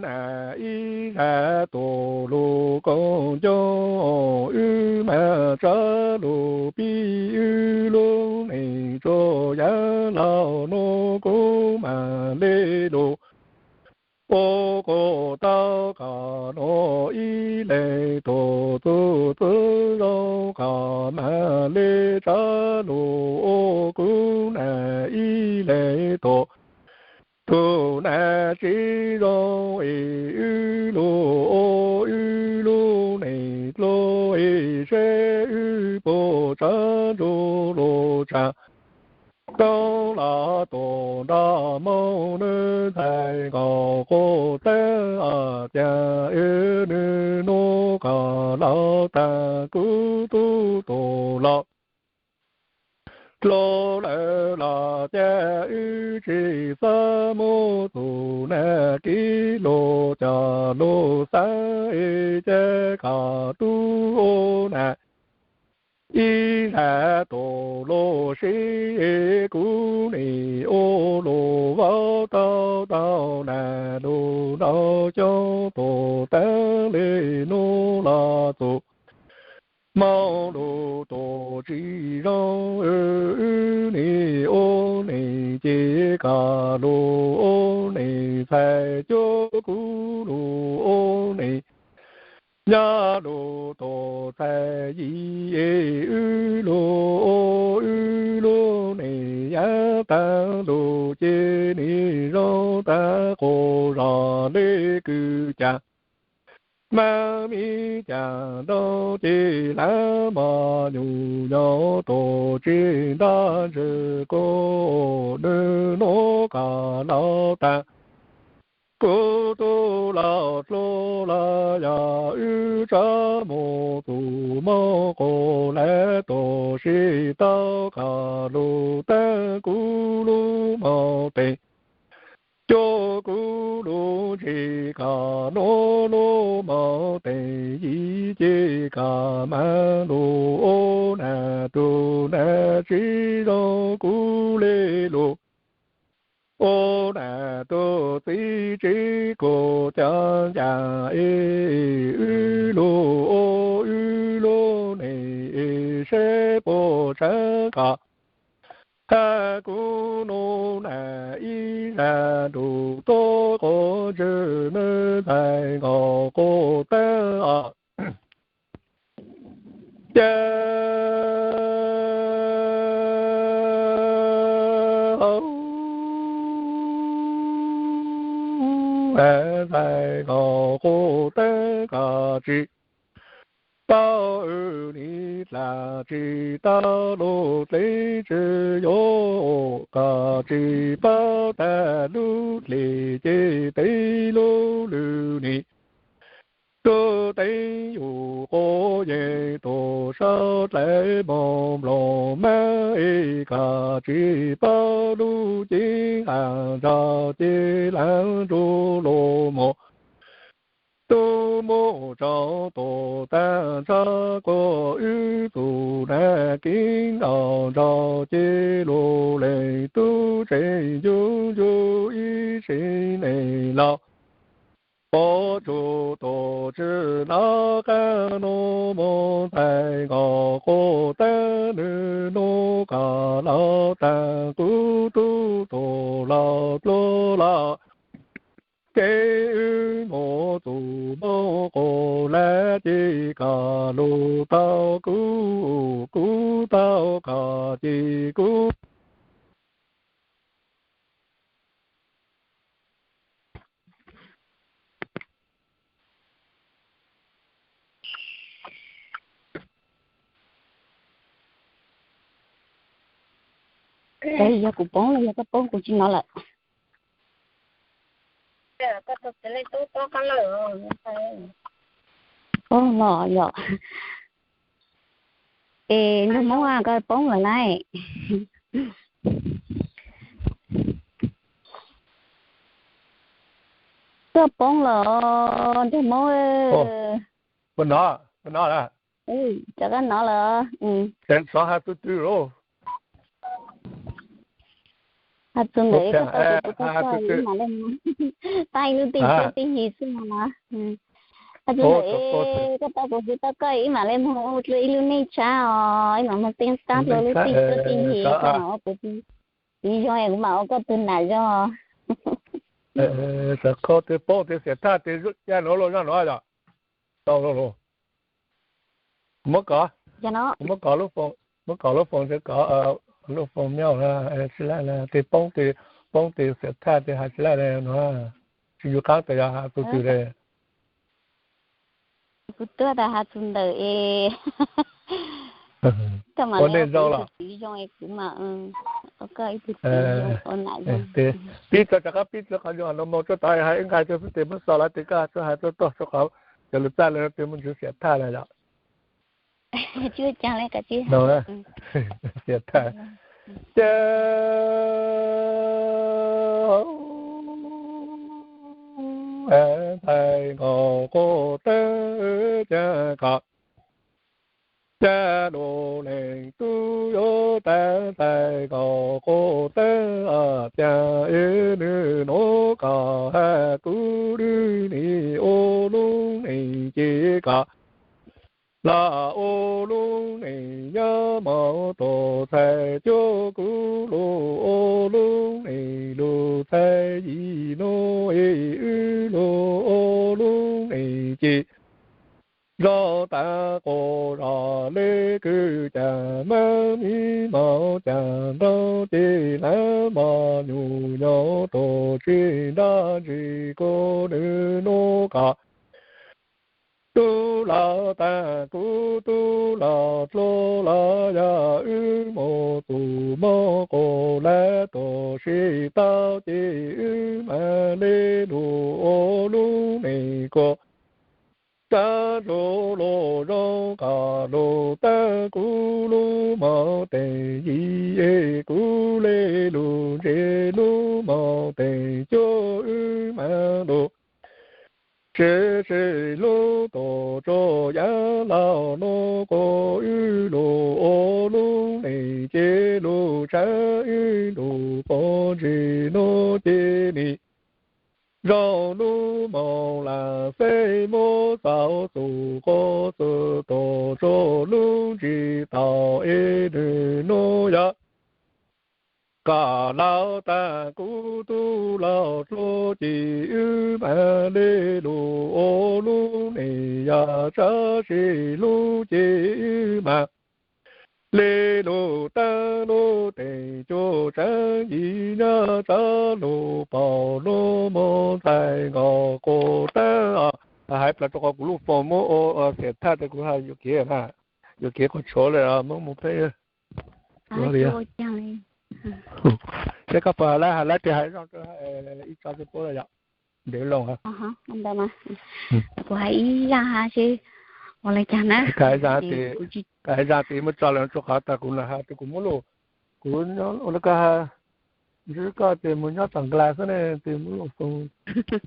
nag ib zag tuaj lug koom ncoog wb mag tsa lug pib wb lub neej txug yav laug nuav kuv mag le lug ua kuv tau koj nuav ib leeg tuaj txug txug zoo koj mag le tsa lug ua kuv nag ib leeg tuaj tug nag tsis zoo es wb lug ua wb lub neej dlua es seb wb puas tsa ntsug lug tsa tau los tuaj nrug moog nwg ntxhais nkaus quas taag os. Cas es nwg nuav koj los taag kuv tub tuaj los dlua lawm los cas wb tsis xaav muab txuj nag kev lug coj lug xaav es cas koj tub ua nag ib zag tuaj lug sib es kuv nim ua lug vav tau tau nag lug nrug coob tuaj taag le nuav los txuj moog lug tuaj tsis zoo wb nim ua neej ces koj lug ua neej ntxhais cuag kuv lug ua neej nyob lug tuaj txhais yim es wb lug ua wb lub neej yav taag lug ces nim zoo taag quas zog le kws cas maj mib cas nrov ces hlab mos nyuj nyob tuaj tsis nrov ntsws kuv nwg nuav koj los taag kuv tub los dlua los yog wb tsa mus txuj moog quas lawm tuaj sib tau koj lug taag kuv lub moog teem cuag kuv lug ntsib koj nuav lub moog teem yim ces koj mag lug ua nag tug nag tsis zoo kuv le lug ua nag tug txiv tsis kuv cov ncaj es wb lug ua wb lub neej es seb puas tsa koj has kuv nuav nag ib zag nrug tuaj quas ntsws nwg ntxhais nkaus quas taag os. Cas hauv has ntxhais nkaus quas taag koj tsis paub wb nim dlaag tsis tau lug dlev tsis yuav koj tsis paub tag lub dlej ces teb lub lwm nim tug teeb yug quas yeej tuaj sau dlawb moog nplooj mab es koj tsis paub lub cev has nrug ces hlab nrug lug moog tub muab tso tuaj taag nrug kuas wb txuj nag kev nkaus nrug ces lug leej tub tseem ncu ncu ib tsev neeg laug Pob tsuas tus tsis nab qab nub mus ntxhais nkaus quj teeb nws nub kom los tag kuv tub tus los dluab los ces wb mus tus mus qus lawm ces kom lus tau kuv, kuv tau kom ces kuv. Es yog kuv poob los yog koj poob, kuv tsis hnov lawm. Poob los yom. Es ntuj Hmoob, koj poob lawm na. Koj poob los ntuj Hmoob. Rov qab hnov lawm. Has txug ntawm koj tau kuv tau koj ib mam le, pab ib lub tij tij hi xwb no. Has txug ntawm koj tau kuv tau koj ib mam le moog ua dlua ib lub neej tshab os, ib mam moog teeb tab dlua lub tij tij hi, koj mam ua kuv tij zoo, kuv mam ua koj tug nam zoo. Txawm qhov twg poob twg xiam thaj twg ya nuav luj zog nuav yom. Tau lauj. Muab kov, muab kov lub foos, muab kov lub foos, kov lub foos myob na, tsis laij na, tej poob tej, poob tej xiam thaj tej has tsis laij na no, tsis ncu qaab tas yog has txug twg le. Kuv tuaj tas has txug ntawm es koj mam le ua kuv ib tug txiv zoo es kuv mam ua koj ib tug txiv zoo ua nam zoo. Pib tso, rov qab pib tso qhov zoo no mus tso tod, hais ib nqai rau peb tes muab xaus lawm tes koj tso hais txog tog rau qhov cov lus txaj lawm tes mus ntsib xiam thaj na yom. Xiam thaj. Ces ntxhais nkaus quj teeb, ces kom cas lug leej tub yuav tas ntxhais nkaus quj teeb, cas es nws nuav kom has kuv lub neej ua lub neej ces kom los ua lub neej nyob mos tus txhais cuab kuv lug ua lub neej lug txhais yim nuav es wb lug ua lub neej ces zog tas quas zog le kws cas mab mi mos cas nraug ces lawv mos nyuj nyob tus tsis nrag ntsis kuv nws nuav kom tub los tas kuv tub los dluab los yog wb mus tus mos quas lawm tus sib tau ces wb mam le lug ua lub neej kuas sab ntsuj lug zoo kom lug tag kuv lub mos teem yim es kuv le lug ntse lub mos teem cuab wb mam lug sib sib lug tus tsuas yav laug nuav kuas wb lug ua lub neej ces lug tshab wb lug pov ntsis nuav ces nim zoo lub moos lam xeb muab xaus txug quas txug tus tsuas lug ntsis tau es nws nuav yog kom laug tas kuv tub laug dluab ces wb mam le lug ua lub neej yog sab sib lug ces wb mam le lug tag lub teem cuab tsav yim nyob sab lug paum lub moos ntxhais nkaus quj tag. Hais plaws rau qhov kuv lub foos muab ua xiam thaj tes kuv yuam kev na, yuam kev quas tshuav le muab mus peb. Ces koj puas has lawv, has lawv tes hais zoo ib tso tes puab yom. Ntev loo. Kuv hais ib zaj has seb ua le caag na. Hais zaj tes muab tso lawm rua qhov tas kuv na has tes kuv muab lub, kuv ua le koj has, ntsib koj tes mus nyob tom nklas xwb ne tes muab lub foos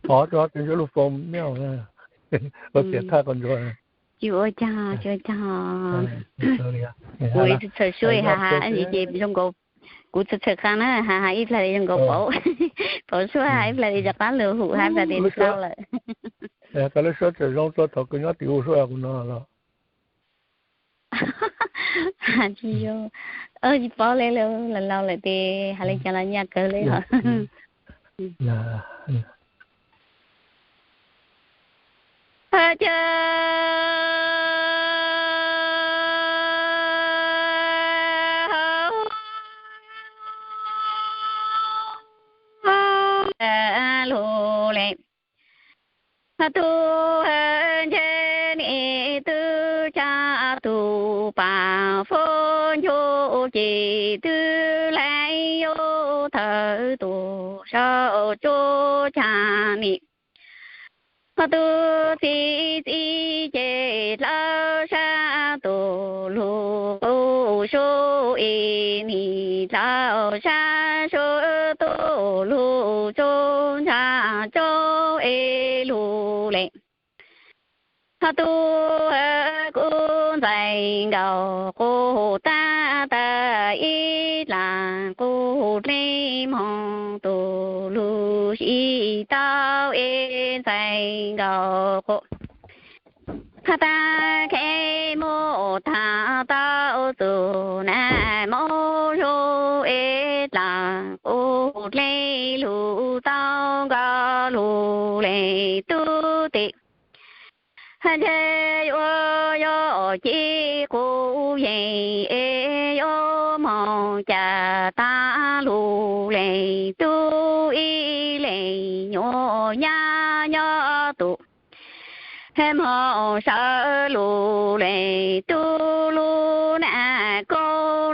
pov rua tes ntsib lub foos mej ua xiam thaj qhov ntsuag. Tsis ua caag, tsis ua caag. Kuv txhawm suab has has ces zoo nkaus, kuv txhawm qha na has has ib plag li zoo nkaus pauv, pauv suab has ib plag li rov qab lug hum has ib plag li tau lawm. Koj lub suab tseem zoo txog thaum koj nyob tim ub suab kuv no los? Tsis zoo, tsis paub li, laus laus lawm ces hais li cas los nyaj kawg li os. Cas lug le, tub ntshe nim twb tsa tus pas fuab ncuj ces twb laib yuav thawm tus saum tsuab cag nim. Ho tus txiv txiv ces dlawb sab tus lug quv sub es nim dlawb sab sub tus lug tsuab ntsa tsaub es lug le. Ho tus kuv ntxhais nkaus quv tag tas ib dlaag quv dleb moog tus lug sib tau es ntxhais nkaus quv. Has tas kheev mus tag tau txug nam mob zoo es dlaag quv dleb lug tau nkaus lug le tub teg. Has ntshe yuav yog ci quv yees es yuav moog cas tag lug le tub ib leeg nyuam nyab nyob tus. Has moog sawv lug le tub lub nam koob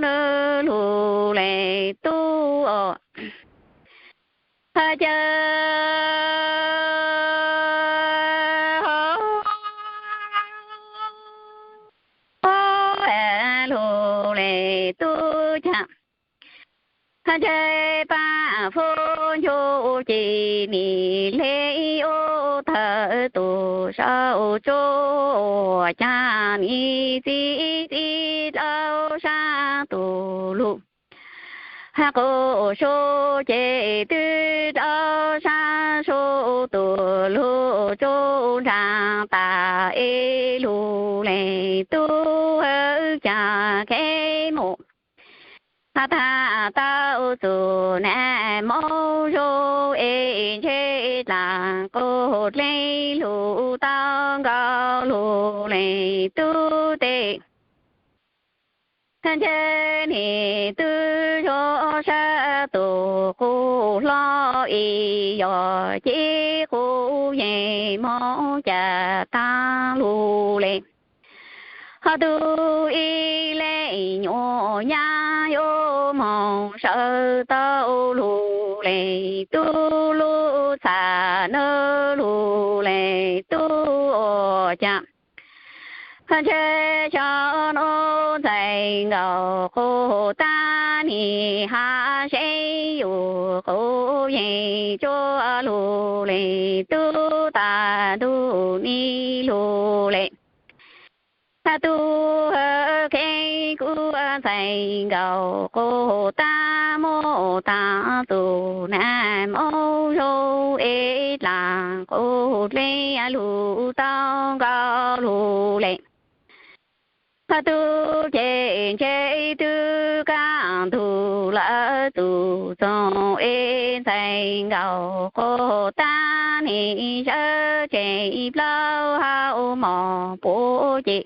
lug le tub os. Has cas lug le tub cag. Has ntshe pas fuab ncuj ces nim le ub thawm tus saum tsuab cag nim txi txi dlawb sab tus lug. Has quv sub ces twb dlawb sab sub tus lug tsuab ntsa tas es lug le tub hawv cag kheev mus. Has tag tau txug nam mob zoo es ntshe dlaag quv dleb lug tau nkaus lug le tub teg. Has ntshe nim twb zoo sab tus quv hlob es yog ci quv yees moog cas tag lug le. Ho tug ib leeg nyuam nyab yuav moog sawv tau lug le tub lub txhab nawb lug le tub ua cas. Has ntshe xyov nuav ntxhais nkaus quv tag nim hab seb yus quv yees tsuab lug le tub tas ntuj nim lug le. Has tug hawv kheev kuv ntxhais nkaus quv tag muab tag txug nam mob zoo es dlaag quv dleb lug tau nkaus lug le. Has tug ces ntshe twb kaj ntug lawm txug txoog es ntxhais nkaus quv tag nim sawv tseg plaub hau mos puv ces.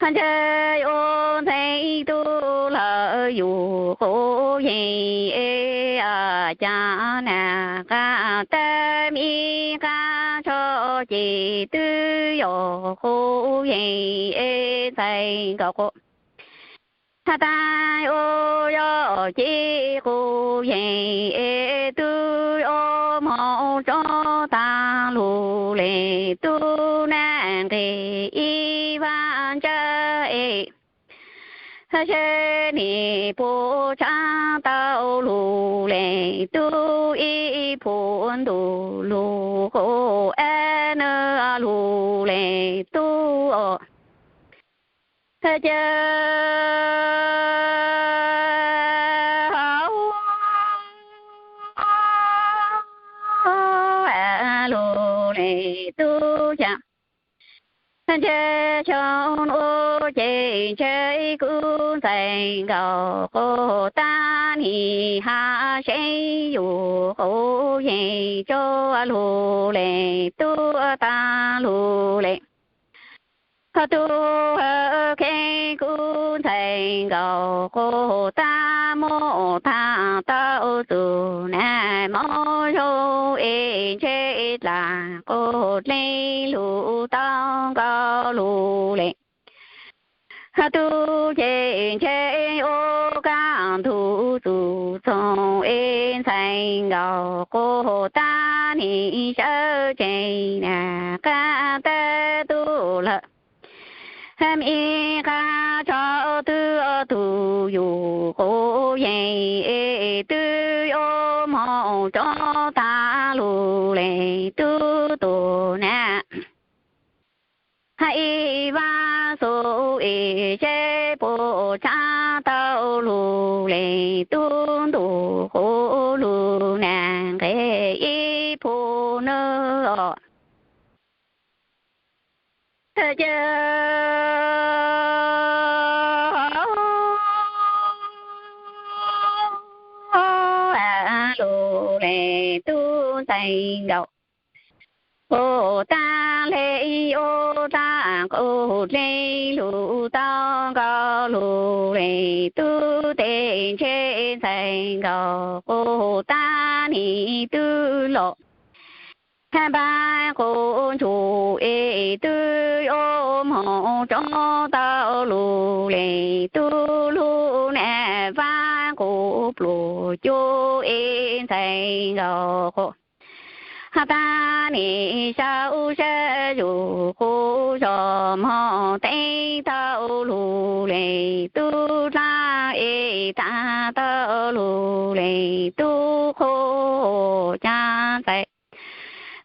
Has ntshe yuav ntxhais tub lawm yus quv yees es cas nam qab tab mi qab tso ces twb yog quv yees es ntxhais nkaus quv. Has tas yuav yog ci quv yees es twb yuav moog tso tag lug le tub nam nqeg ib vaaj ntsaj es. Has seb nim puas tsaab tau lug le tub ib puas ntuj lug quv ab nab lug le tub os. Has cas lug le Ntshe xyoo ub ces ntshe kuv ntxhais nkaus quj tag nim hab seb yus quv yees tsuj lug le tub tag lug le. Ho tub kheev kuv ntxhais nkaus quj tag muab thaaj tau txug nam mob zoo es ntshe dlaag quj dleeg lug tau nkaus lug le. Ho tub ces ntshe ua kaaj ntug txug txoog es ntxhais nkaus quj tag nim sawv tsees nam qaab teb tub lawm. Hab me qaab tso twb tug yus quv yees es twb yuav moog tso tag lug le tub tug nam. Hab ib vaaj xub es seb puas tsaab tau lug le tub ntuj quv lug nam nqeg ib phu nawb os. Cas lug le tub ntxhais nkaus quj tag le yuav dlaab quj dleeg lug tau nkaus lug le tub tes ntshe ntxhais nkaus quj tag nim twb los hab npaab quv ntsuj es twb yuav moog tso tau lug le tub lug nam vaaj quv pluag cuj es ntxhais nkaus quj hab tag nim sau sab yus quv zog moog teeb tau lug le tub dlaab es taag tau lug le tub quj caag ntxhais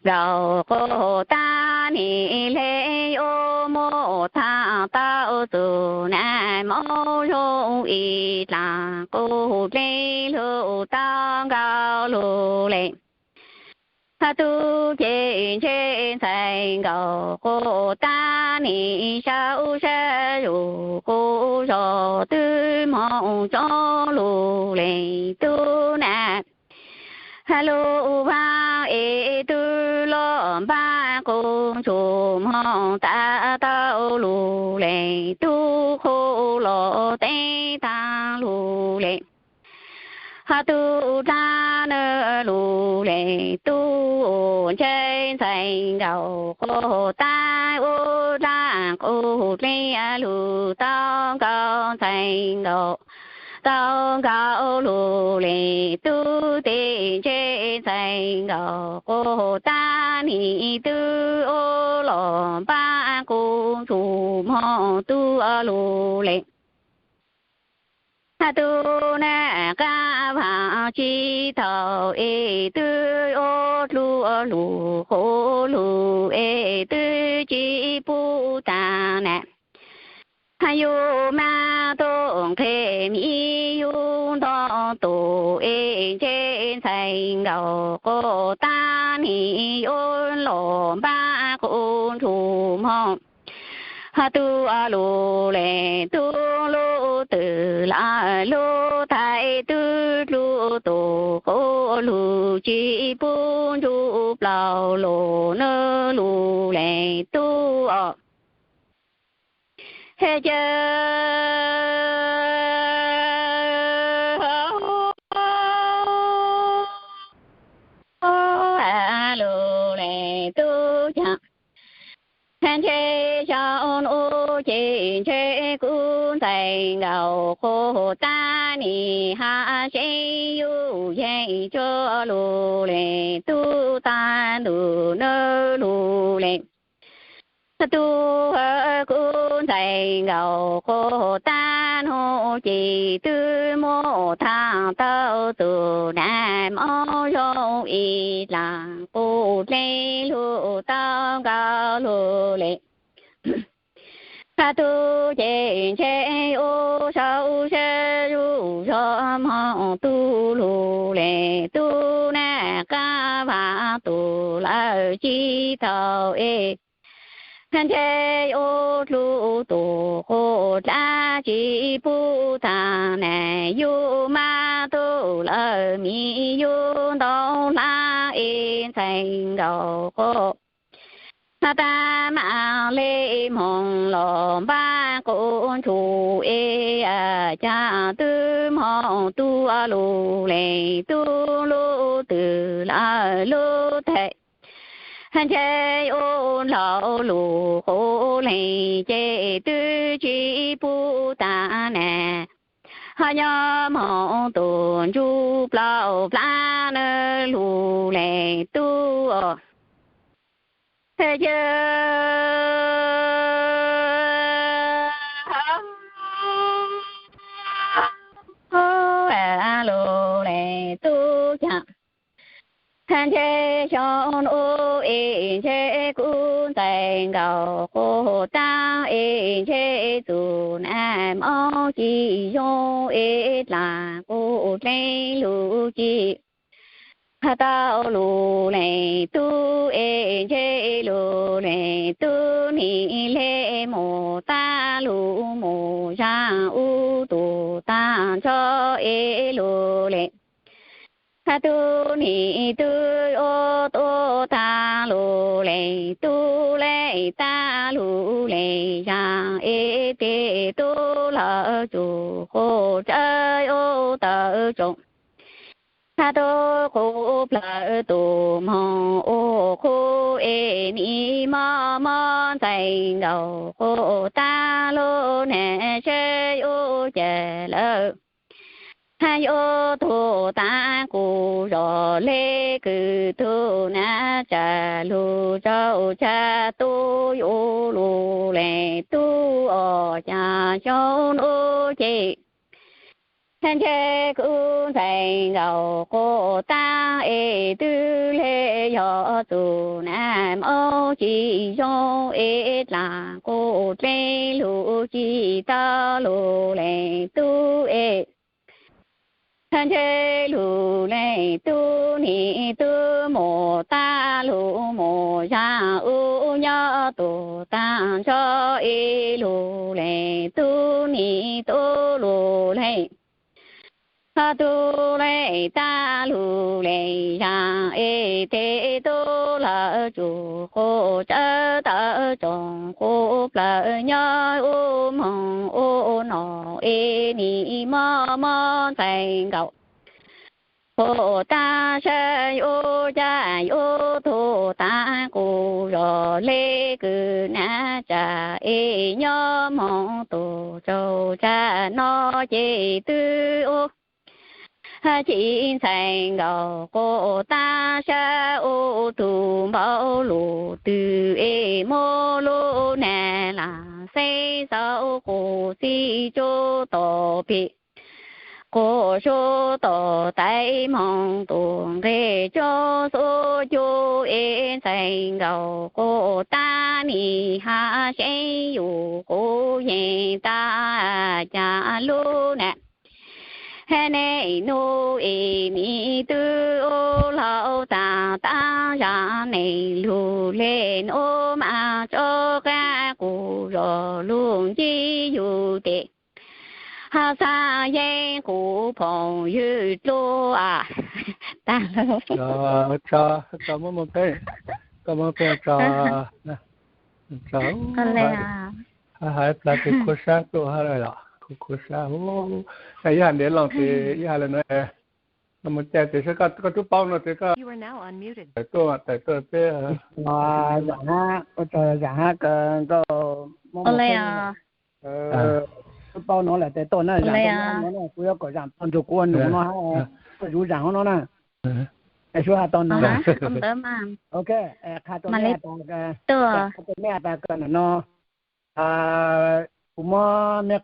nkaus quj tag nim le yuav muab thaaj tau txug nam mob zoo es dlaag quj dleeg lug tau nkaus lug le. Hab tub ces ntshe ntxhais nkaus quj tag nim sau sab yus quv zog twb moog tso lug le tub nam hab lub vaaj es twb los npaab quv ntsuj moog taag tau lug le tub quj los teeb taag lug le. Hab tub dlaab nawb lug le tub ntshe ntxhais nkaus quj tag ua dlaab quj dleeg lug tau nkaus ntxhais nkaus tau nkaus lug le tub tes ntshe ntxhais nkaus quj tag nim twb ua los npaab quv ntsuj moog tub lug le. Hab tub nam qaab vaam tsi thaum es twb ua dlua lug quv lug es twb tsi pub taag nam. Hab yug mab tub nqeg me yug nto tus es ntshe ntxhais nkaus quj tag nim yuav los npaab quv ntsuj moog hab tub lug le tub lub twg lawm lub thaiv twb dlua tus quv lug tsi pub ntsuj plaub lug nawb lug le tub os. Hab cas lug le tub caag hab ntshe xyoo nuav ces ntshe kuv ntxhais nkaus quj tag nim hab seb yug yeej tsuj lug le tub tag ntuj nawb lug le. Tub hab kuv ntxhais nkaus quj tag nuav ces twb muab thaaj tau txug nam mob zoo es dlaag quj dleeg lug tau nkaus lug le. Hab tub ces ntshe ua sau sab yug zog moog tub lug le tub nam qaab vaam tug lawm tsi thaum es Ntshe yuav hlub tus quj dlaab tsi pub taag, nam yug mab tub lawm, mi yug ntoo hlab es ntxhais nkaus quj. Tag maam le moog los npaab quj ntsug es, caag tub moog tub lug leej tub lub twg lawm lub teg. Ntshe yuav laug lug quj leej ces twb tsi pub taag nam. Ho nyob moog tug ntsuj plaub plab nwg lug leej tub os. Yog lug leej tub caag, ntshe xyoo nuav es ntshe kuv ntxhais nkaus quj taag es ntshe txug nam moob ci zoo es dlaag quj dleej lug ci. Tau lug leej tub es ntshe lug leej tub nim le moog taag lug moog zaam ub tug taag nrho es lug leej tub nim tub yuav tuab taag lug leej tub le taag lug leej zaam es tes tub lawm tug quj tsawv yuav tawm tsoom. Tub quj plawg tug moog ua quj es nim mob mob ntxhais nkaus quj taag lug nam seb yuav cas lawm. Hab yuav tug taag kuv zog le kws tug nam tsa lug tsaug tsa tub yuav lug leej tub os, cas xyoo nuav ces ntshe kuv ntxhais nkaus quj taag es twb le yog txug nam moob ci zoo es dlaag quj dleej lug ci tau lug leej tub es. Ntshe lug leej tub nim tub moog taag lug moog zaam ub nyob tug taag nrho es lug leej tub nim tub lug leej tub leej taag lug leej zaam es tes tub lawm tug quj tsawv tawm tsoom quj plawg nyob ub moog ub no es nim mob mob ntxhais nkaus quj taag seb yuav cas yuav tug taag kuv zog le kws nam tsa es nyob moog tug tsaug tsa no ces twb ub ci ntxhais nkaus quj taag sab ub tug npaum lug twg es muab lub nam lam xeeb xauv quj txij tsuj tom pem quj sub tom tais moog tug nqeg tsob xub cuj es ntxhais nkaus quj taag nim hab seeb yug quj yeeg tag cas lub nam hab neej nub es nim twb ub laug taag taag zag neeg lug le nub mas tso qaab quj zog lug ntsib yug tes hab xav yeeb quj phooj ywg dlua a. Tag lawm. Tso, tso muab muab peb, tso muab peb tso, tso, hais plag tus khuv sab tuaj hab los khuv khuv sab. Ib hais ntev loo ces ib hais le nuav, koj mus caij tes saib koj tub paub no tes koj tawm tuaj, tawm tuaj peb. Zaam hab, ua tsaug zaam hab kawg nkaus muab muab peb tub paub nuav lawm tes tuaj na, zaam tau nuav na, kuv yuav kom zaam tau nrug kuv ua nus no hab, zuj zus zaam hov no na. Es suav has tau nuav, ok, qha rau mej has tas, qha rau mej has tas kawg ntawm no, kuv muab mej